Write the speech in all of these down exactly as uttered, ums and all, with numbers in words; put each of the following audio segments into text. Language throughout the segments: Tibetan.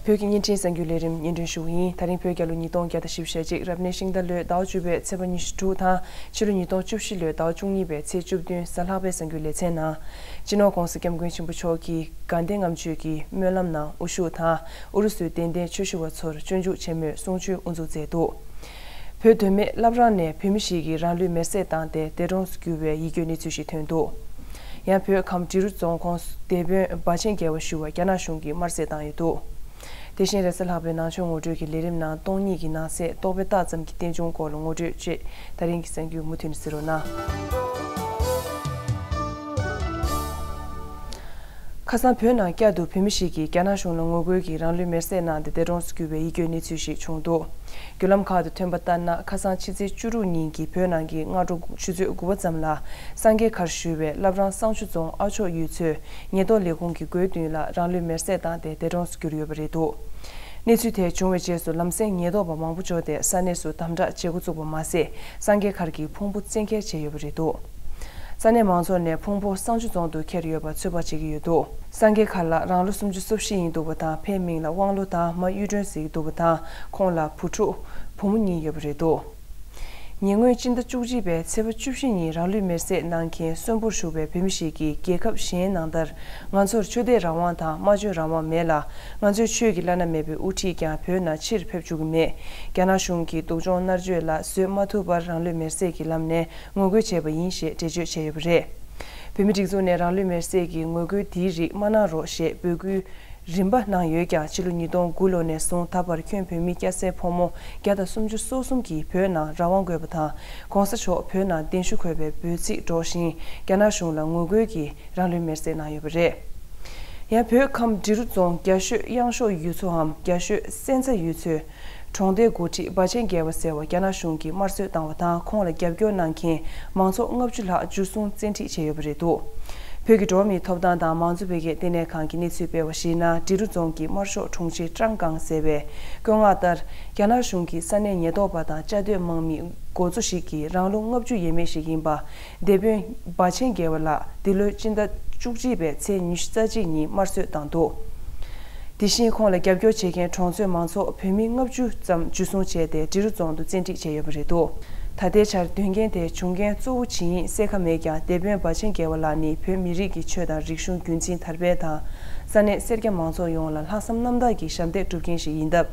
བོད་ཀྱི་བརྙན་འཕྲིན་གསར་འགྱུར་ལས་རིམ་སྙན་སྒྲོན་ཞུ་བ་ཡིན། ད་རིང་བོད་རྒྱལ་ལོ་ཉིས་སྟོང་བརྒྱ་དང་བཞི་བཅུ་ཞེ་གཅིག་རབ་གནས་ཤིང་རྟ་ལོའི་ཟླ་བ་བཅུ་པའི་ཚེས་པ་ཉི་ཤུ་དྲུག་དང་ཕྱི་ལོ་ཉིས་སྟོང་བཅུ་བཞི་ལོའི་ཟླ་བ་བཅུ་གཉིས་པའི་ཚེས་བཅུ་བདུན་གཟའ་ལྷག་པའི་གསར་འགྱུར་ལེ་ཚན་ནང་། སྤྱི་ནོར་༧གོང་ས་༧སྐྱབས་མགོན་ཆེན་པོ་མཆོག་གིས་དགའ་ལྡན་ལྔ་མཆོད་ཀྱི་སྨོན་ལམ་ནང་དབུ་བཞུགས་དང་ཨུ་རུ་སུའི་དད་ལྡན་ཆོས་ཞུ་བ་ཚོར་སྤྱོད་འཇུག་ཆེན་མོའི་གསུང་ཆོས་དབུ་འཛུགས་མཛད་འདུག་བོད་མདོ་སྨད་བླ་བྲང་ནས་བོད་མི་ཞིག་གིས་རང་ལུས་མེར་སྲེག་བཏང་སྟེ་འདས་གྲོངས་སུ་གྱུར་བའི་ཡིད་སྐྱོའི་གནས་ཚུལ་ཞིག་ཐོན་འདུག་ཡང་བོད་ཁམས་འབྲི་རུ་རྫོང་ཁོངས་སུ་དེད་དཔོན་སྦ་ཆེན་རྒྱལ་བ་ཞུ་བ་རྒྱ་ནག་གཞུང་གིས་དམར་གསོད་བཏང་ཡོད་འདུག་དེ་བཞིན་རེས་གཟའ་ལྷག་པའི་ནང་ཆོས་ངོ་སྤྲོད་ཀྱི་ལས་རིམ་ནང་སྟོང་ཉིད་ཀྱི་ནང་གསེས་རྟོག་པའི་རྟགས་ཙམ་གྱི་རྟེན་འབྱུང་སྐོར་ལ་ངོ་སྤྲོད་བཅས་ད་རིང་གི་གསར་འགྱུར་མུ་མཐུད་ནས་གཟིགས་རོགས་གནང་། ཁ་སང་བོད་ནང་བསྐྱར་དུ་བོད་མི་ཞིག་གིས་རྒྱ་ནག་གཞུང་ལ་ངོ་རྒོལ་གྱིས་རང་ལུས་མེར་སྲེག་གནང་སྟེ་འདས་གྲོངས་སུ་གྱུར་བའི་ཡིད་སྐྱོའི་གནས་ཚུལ་ཞིག་བྱུང་འདུག་བརྒྱུད་ལམ་ཁག་ཏུ་ཐོན་པ་ལྟར་ན། ཁ་སང་ཕྱི་ཚེས་བཅུ་དྲུག་ཉིན་གྱི་བོད་ནང་གི་སྔ་དྲོ་ཆུ་ཚོད་དགུ་པ་ཙམ་ལ་སངས་རྒྱས་མཁར་ཞུ་བའི་བླ་བྲང་བསང་ཆུ་རྫོང་ཨ་མཆོག་ཡུལ་ཚོའི་ཉེན་རྟོག་ལས་ཁུངས་ཀྱི་སྒོའི་མདུན་ལ་རང་ལུས་མེར་སྲེག་བཏང་སྟེ་འདས་གྲོངས་སུ་གྱུར་ཡོད་པ་རེད་འདུག་གནས་ཚུལ་དེ་བྱུང་བའི་རྗེས་སུ་ལམ་སེང་ཉེན་རྟོག་པ་མང་པོ་འབྱོར་ཏེ་ས་གནས་སུ་དམ་དྲག་བྱེད་འགོ་བཙུགས་པ་མ་ཟད། སངས་རྒྱས་མཁར་གྱི་ཕུང་པོ་བཙན་འཁྱེར་བྱས་ཡོད་པ་རེད་འདུག་ས་གནས་མང་ཚོགས་ནས་ཕུང་པོ་བསང་ཆུ་རྫོང་དུ་འཁྱེར་ཡོད་པ་ཚོད་དཔག་བྱེད་ཀྱི་ཡོད་འདུག་སངས་རྒྱས་མཁར་ལགས་རང་ལོ་སུམ་ཅུ་སོ་བཞི་ཡིན་འདུག་པ་དང་། ཕའི་མིང་ལ་དབང་ལོ་དང་མ་གཡུ་སྒྲོན་ཟེར་གྱི་འདུག་པ་དང་། ཁོང་ལ་བུ་ཕྲུག་བུ་མོ་གཉིས་ཡོད་པ་རེད་འདུག་ཉེ་སྔོན་སྤྱི་ཟླ་བཅུ་གཅིག་པའི་ཚེས་པ་བཅུ་བཞི་ཉིན་རང་ལུས་མེར་སྲེག་གནང་མཁན་གསོན་པོར་བཞུགས་པའི་བོད་མི་ཞིག་གིས། རྒྱལ་ཁབ་གཞན་ནང་ལྟར་ང་ཚོར་ཆོས་དད་རང་དབང་དང་སྨྲ་བརྗོད་རང་དབང་མེད་ལ། ང་ཚོས་ཆོས་ཀྱི་བླ་ན་མེད་པའི་དབུ་ཁྲིད་ཀྱང་བོད་ནང་ཕྱིར་ཕེབས་བཅུག་གི་མེད། རྒྱ་ནག་གཞུང་གིས་སྡུག་སྦྱོང་མནར་གཅོད་ལ་བཟོད་མ་ཐུབ་པར་རང་ལུས་མེར་སྲེག་གི་ལམ་ནས་ངོ་རྒོལ་བྱས་པ་ཡིན་ཞེས་འགྲེལ་བརྗོད་བྱས་ཡོད་པ་རེད། བོད་མི་སྒྲིག་འཛུགས་ནས་རང་ལུས་མེར་སྲེག་གི་ངོ་རྒོལ་འདིའི་རིགས་མ་གནང་རོགས་ཞེས་འབོད་སྐུལ་རིམ་པ་གནང་ཡོད་ཀྱང་། ཕྱི་ལོ་ཉིས་སྟོང་དགུ་ལོ་ནས་བཟུང་ད་བར་ཁྱོན་བོད་མི་སྐྱ་སེར་ཕོ་མོ་བརྒྱ་དང་སུམ་ཅུ་སོ་གསུམ་གྱིས་བོད་ནང་རང་དབང་དགོས་པ་དང་། ༸གོང་ས་མཆོག་བོད་ནང་གདན་ཞུ་དགོས་པའི་འབོད་ཚིག་སྒྲོག་བཞིན། རྒྱ་ནག་གཞུང་ལ་ངོ་རྒོལ་གྱིས་རང་ལུས་མེར་སྲེག་གནང་ཡོད་པ་རེད། ཡང་བོད་ཁམས་འབྲི་རུ་རྫོང་རྒྱ་ཤོད་གཡང་ཤོག་ཡུལ་ཚོའམ་རྒྱ་ཤོད་སན་ཚ་ཡུལ་ཚོའི་གྲོང་སྡེའི་འགོ་ཁྲིད་སྦ་ཆེན་རྒྱལ་བ་ཟེར་བ་རྒྱ་ནག་གཞུང་གིས་དམར་གསོད་བཏང་བ་དང་། ཁོང་ལ་རྒྱབ་སྐྱོར་གནང་མཁན་མང་ཚོགས་ལྔ་བཅུ་ལྷག་འཇུ་བཟུང་བཙན་ཁྲིད་བྱས་ཡོད་པ་རེད་འདུག་བོད་ཀྱི་འགྲོ་བ་མིའི་ཐོབ་ཐང་དང་མང་གཙོ་འཕེལ་རྒྱས་ལྟེ་གནས་ཁང་གིས་གནས་ཚུལ་སྤེལ་བར་གཞིགས་ན། འབྲི་རུ་རྫོང་གི་དམར་ཤོག་དྲུང་ཆེ་ཀྲང་ཀང་ཟེར་བས་བཀོད་མངགས་ལྟར། རྒྱ་ནག་གཞུང་གིས་ས་གནས་ཉེན་རྟོག་པ་དང་བཅའ་སྡོད་དམག་མི་འགོ་གཙོ་ཞིག་གིས་རང་ལོ་ལྔ་བཅུ་ཡས་མས་ཤིག་ཡིན་པ། སྡེ་དཔོན་སྦ་ཆེན་རྒྱལ་བ་ལགས་འདི་ལོའི་སྤྱི་ཟླ་བཅུ་གཅིག་པའི་ཚེས་ཉི་ཤུ་རྩ་གཅིག་ཉིན་དམར་གསོད་བཏང་འདུག་དེ་བཞིན་ཁོང་ལ་རྒྱབ་སྐྱོར་བྱེད་མཁན་གྲོང་ཚོའི་མང་ཚོགས་བོད་མི་ལྔ་བཅུ་ཙམ་འཇུ་བཟུང་བྱས་ཏེ་འབྲི་རུ་རྫོང་དུ་བཙན་ཁྲིད་བྱས་ཡོད་པ་རེད་འདུག་ད་ལྟའི་ཆར་དོན་རྐྱེན་དེ་བྱུང་རྐྱེན་གཙོ་བོ་ཇི་ཡིན་གསལ་ཁ་མེད་ཀྱང་། སྡེ་དཔོན་སྦ་ཆེན་རྒྱལ་བ་ལགས་ནི་བོད་མི་རིགས་ཀྱི་ཆོས་དང་རིག་གཞུང་རྒྱུན་འཛིན་དར་སྤེལ་དང་། ས་གནས་སེར་སྐྱ་མང་ཚོགས་ཡོངས་ལ་ལྷག་བསམ་རྣམ་དག་གི་ཞབས་འདེགས་སྒྲུབ་མཁན་ཞིག་ཡིན་སྟབས།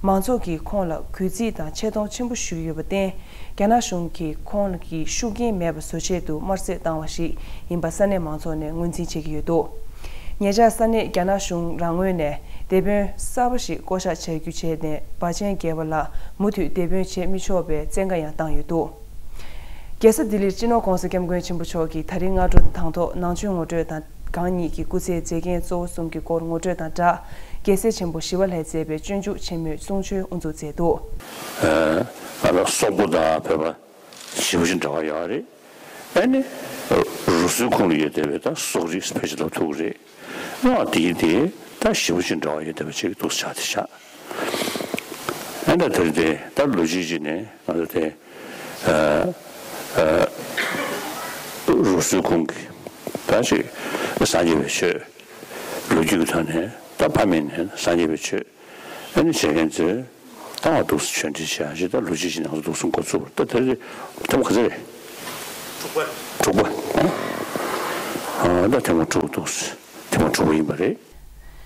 མང་ཚོགས་ཀྱིས་ཁོང་ལ་གུས་བརྩི་དང་ཆེ་མཐོང་ཆེན་པོ་ཞུ་གི་ཡོད་པར་བརྟེན། རྒྱ་ནག་གཞུང་གིས་ཁོང་གི་ཤུགས་རྐྱེན་མེད་པ་བཟོ་ཆེད་དུ་དམར་གསོད་བཏང་བ་ཞིག་ཡིན་པ་ས་གནས་མང་ཚོགས་ནས་ངོས་འཛིན་བྱེད་ཀྱི་ཡོད་འདུག་ཉེ་ཆར་ས་གནས་རྒྱ་ནག་གཞུང་རང་ངོས་ནས་སྡེ་དཔོན་གསར་པ་ཞིག་བསྐོ་གཞག་བྱ་རྒྱུ་བྱས་ནས། སྦ་ཆེན་རྒྱལ་བ་ལགས་མུ་མཐུད་སྡེ་དཔོན་བྱེད་མི་ཆོག་པའི་བཙན་བཀའ་ཡང་བཏང་ཡོད་འདུག་རྒྱལ་ས་ལྡི་ལིར་སྤྱི་ནོར་༸གོང་ས་༸སྐྱབས་མགོན་ཆེན་པོ་མཆོག་གིས་ད་རིང་སྔ་དྲོ་དང་ཐོག་ནང་ཆོས་ངོ་སྤྲོད་དང་། གང་ཉིད་ཀྱི་སྐུ་ཚེའི་མཛད་འགན་གཙོ་བོ་གསུམ་གྱི་སྐོར་ངོ་སྤྲོད་དང་སྦྲགས། རྒྱལ་སྲས་ཆེན་པོ་ཞི་བ་ལྷས་མཛད་པའི་སྤྱོད་འཇུག་ཆེན་མོའི་གསུང་ཆོས་དབུ་འཛུགས་མཛད་འདུག་ཨ་ལ་སོག་པོ་དང་བོད་པ་ཞེ་པོ་ཅིག་འབྲེལ་བ་ཡོད་རེད། ཨ་ནི་རུ་སུའི་ཁོངས་ལ་ཡོད་བསྡད་པའི་ད་སོག་རིགས་ཕལ་ཆེར་ལབ་ཐུབ་ཀྱི་རེད། ཨ་དེ་ཡིན་དེ་ད་ཞེ་པོ་ཅིག་འབྲེལ་བ་ཡོད་བསྡད་པ་ཅིག་འདུག་ཆགས་དེ་ཆགས། ཨ་ནི་ད་དེར་དེ་ད་ལོ་རྒྱུས་ཅིག་ནས་ང་ཚོ་དེ། ཨ་ཨ་རུ་སུའི་ཁོངས་ཀྱི་ད་ཅིག་སངས་རྒྱས་པའི་ཆོས། ལོ་རྒྱུས་ཀྱི་ཐོག་ནས་ད་ཕ་མེས་ནས་སངས་རྒྱས་པའི་ཆོས་ཨ་ནི་བྱེད་མཁན་ཚོས་ད་ང་འདུག་སེ་ཆོས་འབྲེལ་བྱེད་ཡག་ཅིག་ད་ལོ་རྒྱུས་ཅིག་ནང་འདུག་སེ་འགོ་བཙུགས་པ་རེད། ད་དེ་རེད། ཐེངས་མ་ག་ཚོད་རེད། དྲུག་པ། དྲུག་པ། ཨ་ད་ཐེངས་མ་དྲུག་འདུག་སེ་ཐེངས་མ་དྲུག་པ་ཡིན་པ་རེད།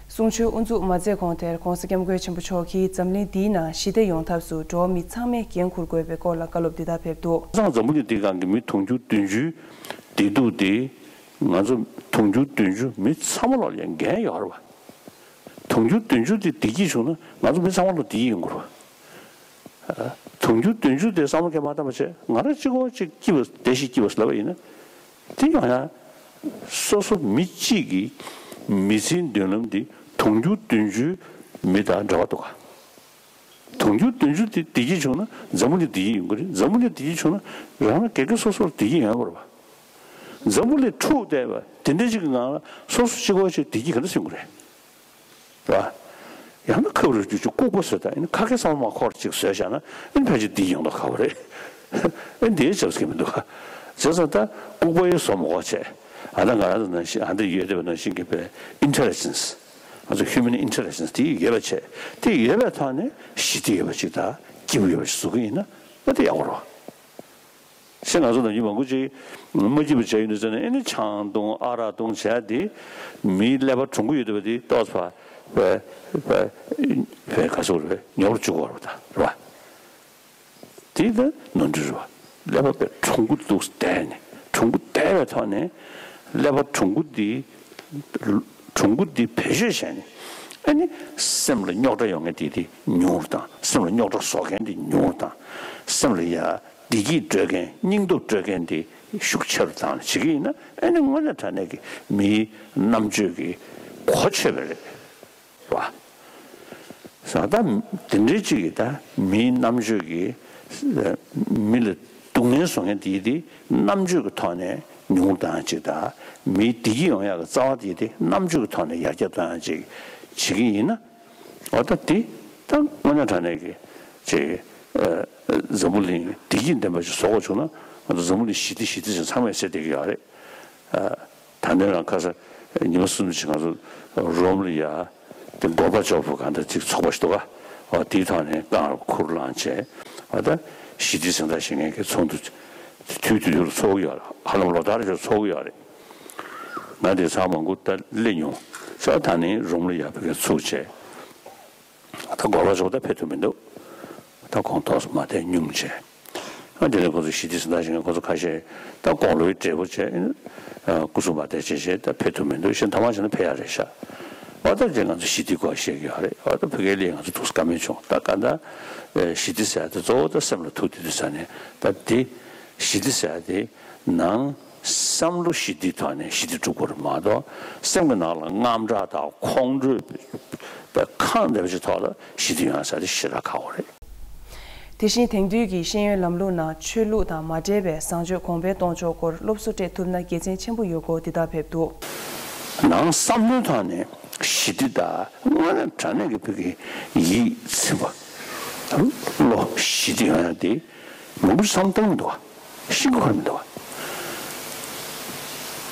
གསུང་ཆོས་དབུ་འཛུགས་མ་མཛད་གོང་དེར་༸གོང་ས་༸སྐྱབས་མགོན་ཆེན་པོ་མཆོག་གིས་འཛམ་གླིང་འདིའི་ནང་ཞི་བདེ་ཡོང་ཐབས་སུ་འགྲོ་བ་མི་ཚང་མས་འགན་འཁུར་དགོས་པའི་སྐོར་ལ་བཀའ་སློབ་འདི་ལྟར་ཕེབས་འདུག་ཁ་སང་འཛམ་བུ་གླིང་འདིའི་སྒང་གི་མི་དུང་ཕྱུར་བདུན་ཅུའི་བདེ་སྡུག་དེ་ང་ཚོ་དུང་ཕྱུར་བདུན་ཅུ་མི་ཚང་མ་ལོག་ལ་འགན་ཡོད་རེད་བ། དུང་ཕྱུར་བདུན་ཅུ་དེ་བདེ་སྐྱིད་བྱུང་ན་ང་ཚོ་མི་ཚང་མ་ལོག་བདེ་སྐྱིད་ཡོང་དགོས་རེད་བ། དུང་ཕྱུར་བདུན་ཅུ་དེ་བསམ་བློ་གས་མ་བཏང་བ་བྱས་ང་རང་གཅིག་པོ་གཅིག་སྐྱིད་པ་བདེ་ཞིང་སྐྱིད་པ་ཟེར་ལབ་པ་ཡིན་ན། དེ་ཡང་ཡང་སོ་སོ་མི་གཅིག་གི་མི་ཚེའི་མདུན་ལམ་འདི་དུང་ཕྱུར་བདུན་ཅུའི་མི་དང་འབྲེལ་བ་འདུག་ག་དུང་ཕྱུར་བདུན་ཅུ་དེ་བདེ་སྐྱིད་བྱུང་ན་འཛམ་བུ་གླིང་བདེ་སྐྱིད་ཡོང་གི་རེད། འཛམ་བུ་གླིང་བདེ་སྐྱིད་བྱུང་ན་རང་རང་སྒེར་སྒེར་སོ་སོར་བདེ་སྐྱིད་ཡོང་དགོས་རེད་བ། འཛམ་བུ་གླིང་འཁྲུག་བསྡད་པ་དེ་འདྲ་ཅིག་གི་ངང་ལ་སོ་སོ་གཅིག་པོ་ཅིག་བདེ་སྐྱིད་ག་འདྲ་ཡོང་གི་རེད། རེད་བ། ཡང་ན་ཁབ་རེ་རྒྱུ་ཆུ་ལྐུགས་པ་བཟོས་དང་ཡིན་ན་ཁ་སྐད་ཚང་མ་མ་ཁོག་ཅིག་བཟོས་བཞག་ན་ཨ་ནི་ཕལ་ཆེར་འདི་ཡོང་མདོག་ཁ་པོ་རེད། ཨ་ནི་འདིའི་ཆབ་སྲིད་མི་འདུག་ག་བྱས་ཙང་ད་ལྐུགས་པ་ཡི་བཟོ་མ་ཁོག་བྱས། ཨ་ད་ང་རང་ཚོ་ནང་བཞིན་ཨ་འདི་ཡོད་བསྡད་པ་ནང་བཞིན་གྱི་པའི་ཨིན་ཊེ་ལི་ཇེན་སི་ ང་ཚོ་human intelligence་དེ་ཡོད་པ་བྱས། དེ་ཡོད་པའི་ཐོག་ནས་ཞི་བདེ་ཡོད་པ་ཅིག་དང་སྐྱིད་པོ་ཡོད་པ་ཅིག་བཟོ་གི་ཡིན་ན་ཨ་དེ་ཡག་པོ་རེད་བ། ཞེས་ང་ཚོ་ནམ་རྒྱུན་མང་པོ་ཅིག་མ་སྐྱིད་པ་བྱས་ཡོང་དུས་ཙམ་ནས་ཨེ་ནི་ཆང་འཐུང་ཨ་རག་འཐུང་བྱས་དེ་མིའི་ཀླད་པ་གྲུང་པོ་ཡོད་བསྡད་པ་དེ་ཏོག་ཙམ་ཕར་ཕར་ཕར་ག་ཚོད་རེད་ཉོབ་རུ་བཅུག་གི་ཡོད་རེད་ད་རེད་བ། དེ་ད་ནོར་འཁྲུལ་རེད་བ། ཀླད་པ་དཔེ་གྲུང་པོ་འདུག་བསྡད་ནས་གྲུང་པོ་བསྡད་པའི་ཐོག་ནས་ཀླད་པ་གྲུང་པོ་འདི་གྲུང་པོ་འདི་བེད་སྤྱོད་བྱས་ནས་ཨ་ནི་སེམས་ལ་རྙོག་དྲ་ཡོང་མཁན་དེ་དེ་ཉུང་རུ་བཏང་། སེམས་ལ་རྙོག་དྲ་བཟོ་མཁན་དེ་ཉུང་རུ་བཏང་། སེམས་ལ་ཡ་བདེ་སྐྱིད་སྤྲོད་མཁན་སྙིང་སྟོབས་སྤྲོད་མཁན་དེ་ཤུགས་ཆེ་རུ་བཏང་ནས་བྱེད་ཀྱི་ཡིན་ན་ཨ་ནི་དངོས་གནས་དྲང་གནས་ཀྱི་མིའི་རྣམ་དཔྱོད་ཀྱི་གོ་ཆོད་པ་རེད། བ། ས་ད་དེ་འདྲའི་གཅིག་གིས་ད་མིའི་རྣམ་དཔྱོད་ཀྱིས་མི་ལ་སྡུག་བསྔལ་བཟོ་མཁན་དེ་དེ་རྣམ་དཔྱོད་ཀྱི་ཐོག་ནས་ཉུང་བཏང་ཡག་གཅིག་དང་། མིའི་བདེ་སྐྱིད་ཡོང་ཡག་གི་རྩ་བ་དེ་དེ་རྣམ་དཔྱོད་ཀྱི་ཐོག་ནས་ཡར་རྒྱས་གཏོང་ཡག་གཅིག་བྱེད་ཀྱི་ཡིན་ན། འོ་ད་དེ་ད་དངོས་གནས་དྲང་གནས་ཀྱི་ཅིག་འཛམ་བུ་གླིང་བདེ་སྐྱིད་ལྡན་པ་ཞིག་བཟོ་དགོས་བྱུང་ན་ང་ཚོ་འཛམ་བུ་གླིང་ཞི་བདེ་ཞི་བདེ་ཟེར་ཚང་མས་ཟེར་བསྡད་ཀྱི་ཡོད་རེད། ད་ནི་རང་ཁ་ས་ཉི་མ་གསུམ་ཅིག་ང་ཚོ་རོམ་ལ་ཡ་དེ་གོར་བ་ཅོབ་གང་འདྲ་ཅིག་ཚོགས་པ་ཞིག་འདུག་ག་འོ་དེའི་ཐོག་ནས་རྐང་ཁུར་བླངས་བྱས། འོ་ད་ཞི་བདེ་གཟེངས་རྟགས་བཞེས་མཁན་གྱི་ཚོགས་འདུ་དུས་དུས་དུས་ལ་ཚོགས་ཀྱི་ཡོད་རེད། ཧ་ལམ་ལོ་ལྟར་ཅིག་ཚོགས་ཀྱི་ཡོད་རེད། ང་དེ་ཚང་མང་པོ་ད་སླེབས་མྱོང་། ས་ད་ནི་རོམ་ལ་ཡ་ཕ་གིར་ཚུགས་བྱས། ད་གོར་བ་ཅོབ་ད་ཕེབས་ཐུབ་མི་འདུག་ད་ཁོང་ཏོག་ཙམ་མ་བསྡད་སྙུང་བྱས། ཨ་དེ་ནས་ཁོ་ཚོ་ཞི་བདེ་གཟེངས་རྟགས་བཞེས་མཁན་ཁོ་ཚོ་ཁ་ཤས་ད་དགུང་ལོའི་བགྲེས་པོ་བྱས། ཨ་སྐུ་གཟུགས་མ་བདེ་བྱས་བྱས་ད་ཕེབས་ཐུབ་མི་འདུག་ཤེས་ཐ་མག་བྱས་ན་ཕེབས་ཡག་རེད་ཤག་འོ་ད་དེ་ང་ཚོ་ཞི་བདེའི་སྐོར་བཤད་ཀྱི་ཡོད་རེད། འོ་ད་ཕ་གིའི་སླེབས་ང་ཚོ་ཐུགས་བཀའ་མོལ་བྱུང་། ད་ག་ད་ཞི་བདེ་ཟེར་ཡག་དེ་གཙོ་བོ་ད་སེམས་ལ་ཐུག་དེ་དུས་ཙ་ནས་ད་དེ་ཞི་བདེ་ཟེར་ཡག་དེ་ནང་བསམ་བློ་ཞི་བདེའི་ཐོག་ནས་ཞི་བདེ་སྒྲུབ་དགོས་རེད་མ་གཏོགས། སེམས་ཀྱི་ནང་ལ་དངངས་སྐྲག་དང་ཁོང་ཁྲོས་པའི་ཁེངས་བསྡད་པ་ཞིག་ཐོག་ལ་ཞི་བདེ་ཡོང་ས་དེ་ཞེ་དྲག་ཁག་པོ་རེད། དེ་བཞིན་དེང་དུས་ཀྱི་ཤེས་ཡོན་ལམ་ལུགས་ནང་ཆོས་ལུགས་དང་མ་འབྲེལ་བའི་བཟང་སྤྱོད་གོང་འཕེལ་གཏོང་ཕྱོགས་སྐོར་སློབ་གསོ་སྤྲད་ཐུབ་ན་དགེ་མཚན་ཆེན་པོ་ཡོད་སྐོར་འདི་ལྟར་ཕེབས་འདུག་ནང་བསམ་བློའི་ཐོག་ནས་ཞི་བདེ་དང་དངོས་གནས་དྲང་གནས་ཀྱི་ཕ་གིའི་ཡིད་ཚིམ་པ། བློ་ཞི་བདེ་ཡོང་ཡག་དེ་མང་པོ་བསམ་བཏང་མི་འདུག་བ། ཤེས་ཀྱི་ཁོ་རང་མི་འདུག་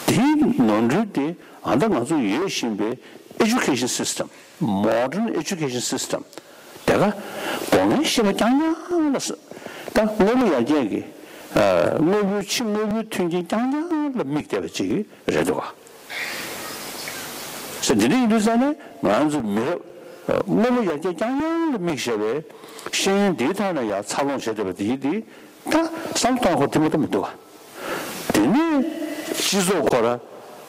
བ། དེའི་ནོར་འཁྲུལ་དེ་ཨ་ད་ང་ཚོ་ཡོད་བཞིན་པའི་education system, modern education system་དེ་ག་སྒོ་ལྔའི་བཤད་པ་རྐྱང་རྐྱང་ལ་ད་དངོས་པོ་ཡར་རྒྱས་ཀྱི་དངོས་པོའི་ཕྱི་དངོས་པོའི་མཐུན་རྐྱེན་རྐྱང་རྐྱང་ལ་དམིགས་བསྡད་པ་ཅིག་རེད་འདུག་བ། ས་འདི་འདྲ་ཡིན་དུས་ཙང་ནས་ང་ཚོ་མི་རབས་དངོས་པོ་ཡར་རྒྱས་རྐྱང་རྐྱང་ལ་དམིགས་བྱས་པའི་ཤེས་ཡོན་འདིའི་ཐོག་ནས་ཡང་འཚར་ལོངས་བྱས་བསྡད་པ་འདི་འདི་ད་བསམ་བློ་གཏོང་ཁོ་དེ་མ་གཏོགས་མི་འདུག་བ། དེ་ནས་སྤྱི་ཚོགས་ཁོ་ར་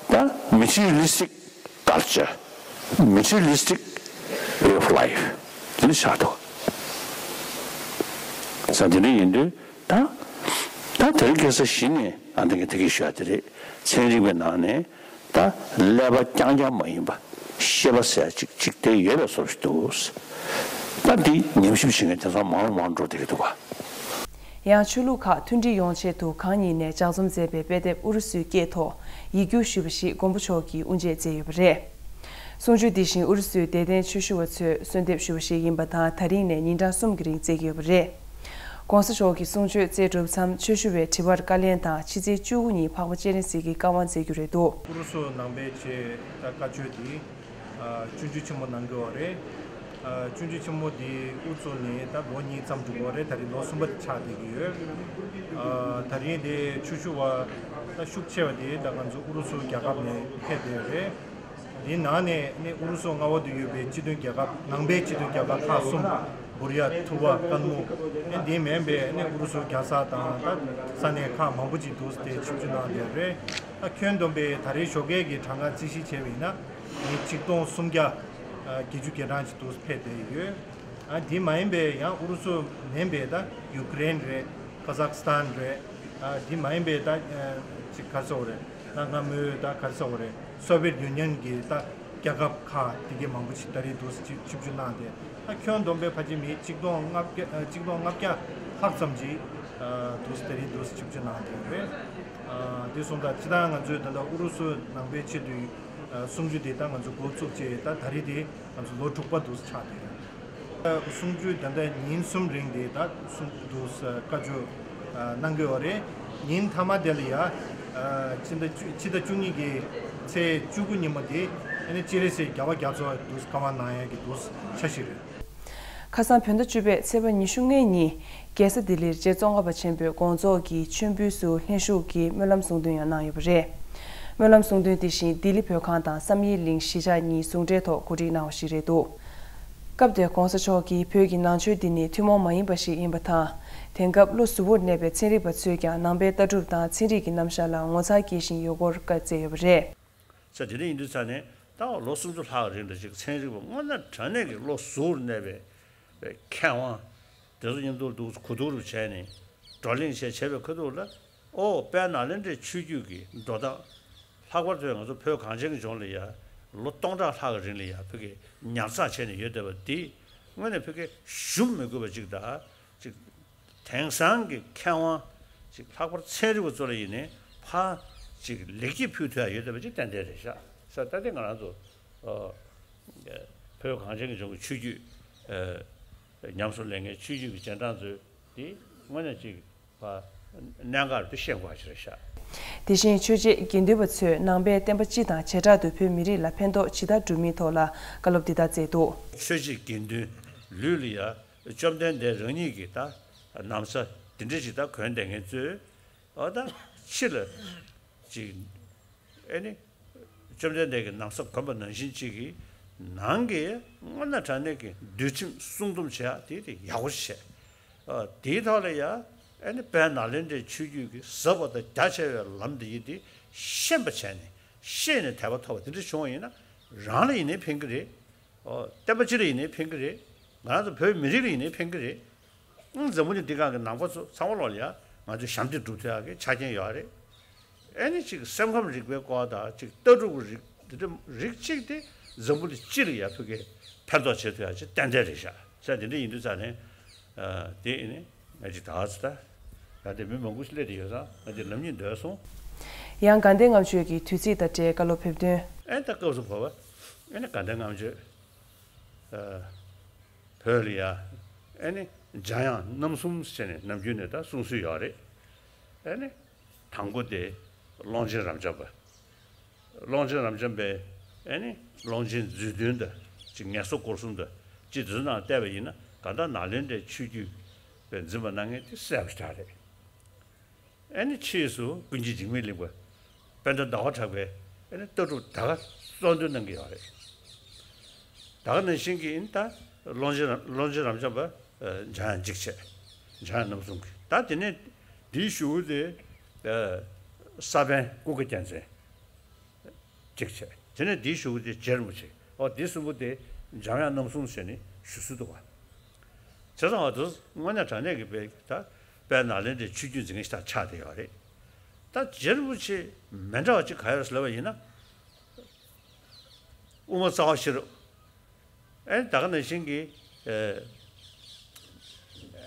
ད་materialistic culture, materialistic way of life་དེ་འདྲ་ཆགས་འདུག་བ། ས་འདི་འདྲ་ཡིན་དུས། ད་ད་དེ་རིང་ཁ་སང་གཞི་ནས་ཨ་འདི་གི་དེ་གི་ཞུ་ཡ་དེ་རེད། ཚན་རིག་པའི་ནང་ནས་ད་ཀླད་པ་རྐྱང་རྐྱང་མ་ཡིན་པ་ཤེས་པ་ཟེར་ཡ་ཅིག་ཅིག་དེ་ཡོད་པའི་བཟོ་ཞིག་འདུག་ད་འདི་ཉམས་ཞིབ་བྱེད་མཁན་དེ་ཚོ་མང་རུ་མང་རུ་འགྲོ་བསྡད་ཀྱི་འདུག་ག་ཡང་ཆོས་ལུགས་ཁག་མཐུན་སྒྲིལ་ཡོང་ཆེད་དུ་གང་ཉིད་ནས་ལྗགས་རྩོམ་མཛད་པའི་དཔེ་དེབ་ཨུ་རུ་སུའི་སྐད་ཐོག་ཡིག་སྒྱུར་ཞུས་པ་ཞིག་མགོན་པོ་མཆོག་གིས་དབུ་འབྱེད་མཛད་ཡོད་པ་རེད། གསུང་ཆོས་འདི་བཞིན་ཨུ་རུ་སུའི་དད་ལྡན་ཆོས་ཞུ་བ་ཚོས་གསོལ་འདེབས་ཞུ་བ་ཞིག་ཡིན་པ་དང་། ད་རིང་ནས་ཉིན་གྲངས་གསུམ་གྱི་རིང་བསྩལ་གྱི་ཡོད་པ་རེད། ༸གོང་ས་མཆོག་གིས་གསུང་ཆོས་བསྩལ་གྲུབ་མཚམས་ཆོས་ཞུ་བའི་དྲི་བར་བཀའ་ལན་དང་ཕྱི་ཚེས་བཅུ་དགུ་ཉིན་འཕགས་པ་སྤྱན་རས་གཟིགས་ཀྱི་བཀའ་དབང་སྩལ་རྒྱུ་རེད་འདུག་ཨུ་རུ་སུ་ནང་པའི་ཆེད་ད་བཀའ་ཆོས་འདི་ཨ་སྤྱོད་འཇུག་ཆེན་མོ་གནང་གི་ཡོད་རེད། ཨ་སྤྱོད་འཇུག་ཆེན་མོ་འདི་དབུ་བཙུགས་ནས་ད་ལོ་གཉིས་ཙམ་འགྲོ་གི་ཡོད་རེད། ད་རེས་ལོ་གསུམ་པ་ཆགས་བསྡད་ཀྱི་ཡོད། ཨ་ད་རིང་དེ་ཆོས་ཞུ་བ་ད་ཤུགས་ཆེ་བ་དེ་ད་ང་ཚོ་ཨུ་རུ་སུ་རྒྱལ་ཁབ་ནས་ཕེབས་བསྡད་ཡོད་རེད། དེའི་ནང་ནས་ནི་ཨུ་རུ་སུ་མངའ་འོག་ཏུ་ཡོད་པའི་སྤྱི་མཐུན་རྒྱལ་ཁབ་ནང་པའི་སྤྱི་མཐུན་རྒྱལ་ཁབ་ཁག་གསུམ། བུར་ཡ། ཐུ་བ། ཀན་མུ། ཨེ་འདི་མིན་པའི་ནི་ཨུ་རུ་སུ་རྒྱལ་ས་དང་ད་ས་གནས་ཁག་མང་པོ་ཅིག་འདུག་སྟེ་ཆིབས་བསྒྱུར་གནང་བསྡད་རེད། ད་ཁྱོན་བསྡོམས་པའི་ད་རེས་ཞོགས་ཀས་ཀྱི་གྲངས་ཀ་རྩིས་གཞི་བྱས་པ་ཡིན་ན་ནི་ཆིག་སྟོང་སུམ་བརྒྱ་བརྒྱད་ཅུ་གྱ་གྲངས་ཅིག་འདུག་ཕེབས་བསྡད་ཡོད། ཨ་འདི་མ་ཡིན་པའི་ཡང་ཨུ་རུ་སུ་མིན་པའི་ད་ཡུ་ཀེ་རེན་རེད། ཁ་ཟག་སི་ཐན་རེད། ཨ་འདི་མ་ཡིན་པའི་ད་ཅིག་ག་རེ་ཟེར་དགོས་རེད། ད་སྔ་མོའི་ད་ག་རེ་ཟེར་དགོས་རེད། སོ་བེད་ཡུ་ནི་ཡན་གྱི་ད་རྒྱལ་ཁབ་ཁག་དེ་གའི་མང་པོ་ཞིག་ད་རེས་འདུག་སེ་ཆིབས་ཆིབས་བསྒྱུར་གནང་སྟེ། ཨ་ཁྱོན་བསྡོམས་པའི་ཕལ་ཆེར་མི་གཅིག་སྟོང་ལྔ་བརྒྱ་ཨ་གཅིག་སྟོང་ལྔ་བརྒྱ་ལྷག་ཙམ་ཅིག་ཨ་འདུག་སེ་ད་རེས་འདུག་སེ་ཆིབས་བསྒྱུར་གནང་སྟེ་ཡོད་རེད། ཨ་དེ་སོང་ཙང་སྤྱིར་བཏང་ང་ཚོས་ད་ལྟ་ཨུ་རུ་སུ་ནང་པའི་ཆེད་དུ་ཨ་གསུང་ཆོས་དེ་ད་ང་ཚོ་འགོ་བཙུགས་རྗེས་ད་ད་རེས་དེ་ང་ཚོ་ལོ་དྲུག་པ་འདུག་སེ་ཆགས་བསྡད་ཡོད། གསུང་ཆོས་ད་ལྟ་ཉིན་གསུམ་རིང་དེ་ད་གསུང་དུ་བཀའ་ཆོས་གནང་གི་ཡོད་རེད། ཉིན་མཐའ་མ་དེ་ལ་ཡ་ཕྱི་ཟླ་བཅུ་ཕྱི་ཟླ་བཅུ་གཉིས་ཀྱི་ ཚེས་བཅུ་དགུ་ཉིན་མོ་དེ་ཨ་ནི་སྤྱན་རས་གཟིགས་རྒྱལ་བ་རྒྱ་མཚོ་འདུག་བཀའ་དབང་གནང་ཡས་ཀྱི་འདུག་ཆ་ཞིག་རེད། ཁ་སང་བོད་ཟླ་བཅུ་པའི་ཚེས་པ་ཉི་ཤུ་ལྔའི་ཉིན། རྒྱལ་ས་ལྡི་ལིར་རྗེ་ཙོང་ཁ་པ་ཆེན་པོའི་དགོངས་རྫོགས་ཀྱི་མཆོད་འབུལ་སུ་ལྷན་ཞུགས་ཀྱིས་སྨོན་ལམ་གསུང་འདོན་ཡང་གནང་ཡོད་པ་རེད། སྨོན་ལམ་གསུང་འདོན་དེ་བཞིན་ལྡི་ལི་བོད་ཁང་དང་བསམ་ཡས་གླིང་གཞིས་ཆགས་གཉིས་ཟུང་འབྲེལ་ཐོག་གོ་སྒྲིག་གནང་བ་ཞིག་རེད་འདུག་སྐབས་དེར་གོང་ས་མཆོག་གིས་བོད་ཀྱི་ནང་ཆོས་འདི་ནི་ཐུན་མོང་མ་ཡིན་པ་ཞིག་ཡིན་པ་དང་། དེང་སྐབས་བློ་གཟུ་བོར་གནས་པའི་ཚན་རིག་པ་ཚོས་ཀྱང་ནང་པའི་ལྟ་གྲུབ་དང་ཚན་རིག་གི་རྣམ་གཞག་ལ་ངོ་མཚར་སྐྱེ་བཞིན་ཡོད་སྐོར་བཀའ་སྩལ་ཡོད་པ་རེད། ས་དེ་འདྲ་ཡིན་དུས་ཙང་ནས་ད་ལོ་སུམ་ཅུ་ལྷག་རིང་ལ་ཅིག་ཚན་རིག་པ་དངོས་གནས་དྲང་གནས་ཀྱི་བློ་གཟུ་བོར་གནས་པའི་མཁས་དབང་དེ་ཚོ་མཉམ་དུ་འདུག་གུ་དུག་རུ་བྱས་ནས་བགྲོ་གླེང་བྱས་བྱས་པའི་ཁ་ཐུག་ལ། ཨོ་དཔལ་ནཱ་ལེནྡྲའི་ཆོས་བརྒྱུད་ཀྱི་འགྲོ་སྟངས། ལྷག་པར་དུ་ང་ཚོ་བོད་གངས་ཅན་གྱི་ལྗོངས་ལ་ཡ་ལོ་སྟོང་ཕྲག་ལྷག་གི་རིང་ལ་ཡ་བོད་ཀྱི་ཉར་ཚགས་བྱས་ནས་ཡོད་བསྡད་པ་འདི་དངོས་གནས་བོད་ཀྱི་ཞུམ་མི་དགོས་པ་ཅིག་དང་ཅིག་དེང་སང་གི་མཁས་དབང་ཅིག་ལྷག་པར་ཚན་རིག་པ་ཚོ་ལ་ཡིན་ནའི་ཕར་ཅིག་ལེགས་སྐྱེས་ཕུལ་ཐུབ་ཡ་ཡོད་བསྡད་པ་ཅིག་ཏན་ཏན་རེད་ཤག་ས་ད་ལྟ་ང་རང་ཚོ་ཨ་བོད་གངས་ཅན་གྱི་ལྗོངས་ཀྱི་ཆོས་བརྒྱུད་ཨ་ཉམས་སུ་ལེན་མཁན་ཆོས་བརྒྱུད་ཀྱི་རྗེས་འབྲང་ཚོས་འདི་དངོས་གནས་ཅིག་པ་གནད་འགག་རེད་འདུག་ཤེས་དགོས་པ་ཞིག་རེད་ཤག་དེ་བཞིན་ཆོས་བྱེད་དགེ་འདུན་པ་ཚོས་ནང་པའི་བསྟན་པ་སྤྱི་དང་བྱེ་བྲག་ཏུ་བོད་མི་རིགས་ལ་ཕན་ཐོགས་ཇི་ལྟར་འགྲོ་མིན་ཐོག་ལ་བཀའ་སློབ་འདི་ལྟར་སྩལ་འདུག་ཆོས་བྱེད་དགེ་འདུན་ལུས་ལ་ཡ་བཅོམ་ལྡན་འདས་རང་ཉིད་ཀྱི་ད་ན་བཟའ་དེ་འདྲ་ཞིག་ད་གོན་བསྡད་མཁན་ཚོས་ཨ་ད་ཕྱི་ལ་ཅིག་ཨེ་ནི། བཅོམ་ལྡན་འདས་ཀྱིས་ན་བཟའ་གོན་པ་ནང་བཞིན་གཅིག་གིས་ནང་གི་དངོས་གནས་དྲང་གནས་ཀྱི་འདུལ་ཁྲིམས་སྲུང་སྡོམ་བྱེད་ཡག་དེ་དེ་ཡག་པོ་ཞིག་བྱས། ཨ་དེའི་ཐོག་ལ་ཡ་ཨ་ནི་དཔལ་ནཱ་ལེནྡྲའི་ཆོས་བརྒྱུད་ཀྱི་ཟབ་པ་དང་རྒྱ་ཆེ་བའི་ལམ་འདི་ཡིན་དེ་ཤེས་པ་བྱས་ནས་ཤེས་ནས་དད་པ་ཐོབ་པ་དེ་འདྲ་བྱུང་བ་ཡིན་ན་རང་ལ་ཡིན་ནའི་ཕན་གྱི་རེད། ཨོ་བསྟན་པ་སྤྱི་ལ་ཡིན་ནའི་ཕན་གྱི་རེད། ང་རང་ཚོ་བོད་མི་རིགས་ལ་ཡིན་ནའི་ཕན་གྱི་རེད། ཨང་འཛམ་བུ་གླིང་འདི་སྒང་གི་ནང་པ་ཚོ་ཚང་མ་ལོག་ལ་ཡ་ང་ཚོའི་ཞབས་འདེགས་སྒྲུབ་ཐུབ་ཡག་གི་ཆ་རྐྱེན་ཡོད་རེད། ཨེ་ནི་ཅིག་སེམས་ཁམས་རིག་པའི་སྐོར་དང་ཅིག་ལྟ་གྲུབ་ཀྱི་རིགས་འདི་འདྲ་རིགས་གཅིག་དེ་འཛམ་བུ་གླིང་སྤྱི་ལ་ཡ་ཕ་གི་ཕན་ཐོགས་བྱེད་ཐུབ་ཡག་ཅིག་ཏན་ཏན་རེད་ཤག་ས་དེ་འདྲ་ཡིན་དུས་ཙང་ནས་ཨ་དེ་ཨེ་ནི་ང་ཅིག་ད་ཚོ་ད་ད་དེ་མི་མང་པོ་ཞིག་སླེབས་བསྡད་ཡོད་ཙང་ང་དེ་ལམ་གཉིས་འདོད་སོང་། ཡང་དགའ་ལྡན་ལྔ་མཆོད་ཀྱི་དུས་ཚིགས་དང་འབྲེལ་བཀའ་སློབ་ཕེབས་དོན། ཨེ་ད་སྐབས་སུ་བབ་པ་ཨེ་ནི་དགའ་ལྡན་ལྔ་མཆོད་ཨ། བོད་ལ་ཡ་ཨེ་ནི་འཇམ་དབྱངས་རྣམ་གསུམ་ཟེར་ནས་ནམ་རྒྱུན་ནས་ད་གསུང་སྲོལ་ཡོད་རེད། ཨེ་ནི་དང་པོ་དེ་ཀློང་ཆེན་རབ་འབྱམས་པ། ཀློང་ཆེན་རབ་འབྱམས་པའི་ཨེ་ནི་ཀློང་ཆེན་མཛོད་བདུན་དང་ཅིག་ངལ་གསོ་སྐོར་གསུམ་དང་ཅིག་དེ་ཚོ་ནང་བལྟས་པ་ཡིན་ན་གང་ལྟར་ནཱ་ལེནྡྲའི་ཆོས་བརྒྱུད་པའི་འཛིན་པ་གནང་མཁན་དེ་གསལ་པོ་ཞིག་རེད། ཨེ་ནི་ཕྱིས་སུ་ཀུན་མཁྱེན་འཇིགས་མེད་གླིང་པ་དཔལ་ལྡན་ཟླ་བ་གྲགས་པས་ཨེ་ནི་ལྟ་གྲུབ་ད་ག་གཙོ་འདོན་གནང་གི་ཡོད་རེད། ད་ག་ནང་བཞིན་གྱི་ཨེ་ནི་ད་ཀློང་ཆེན་རབ་ཀློང་ཆེན་རབ་འབྱམས་པ་འཇམ་དབྱངས་འཇིགས་བྱེད་འཇམ་དབྱངས་རྣམ་གསུམ་གྱི་ད་དེ་ནས་དེའི་གཞུག་གུ་དེ་ས་པཎ་ཀུན་དགའ་རྒྱལ་མཚན། གཅིག་བྱས། དེ་ནས་འདིའི་གཞུག་གུ་དེ་རྗེ་རིན་པོ་ཆེ། ཨོ་འདི་གསུམ་པོ་དེ་འཇམ་དབྱངས་རྣམ་གསུམ་ཟེར་ནས་ཞུ་སྲོལ་འདུག་ག་བྱས་ཙང་ཨ་དེ་དངོས་གནས་དྲང་གནས་ཀྱི་དཔེ་ད་དཔལ་ནཱ་ལེནྡྲའི་ཆོས་བརྒྱུད་འཛིན་མཁན་ཞིག་དང་ཆགས་བསྡད་ཡོད་རེད། ད་རྗེ་རིན་པོ་ཆེ་མི་འདྲ་བ་གཅིག་ག་ཡོད་ཟེར་ལབ་པ་ཡིན་ན། དབུ་མ་རྩ་བ་ཤེས་རབ། ཨེ་ད་ག་ནང་བཞིན་གྱི་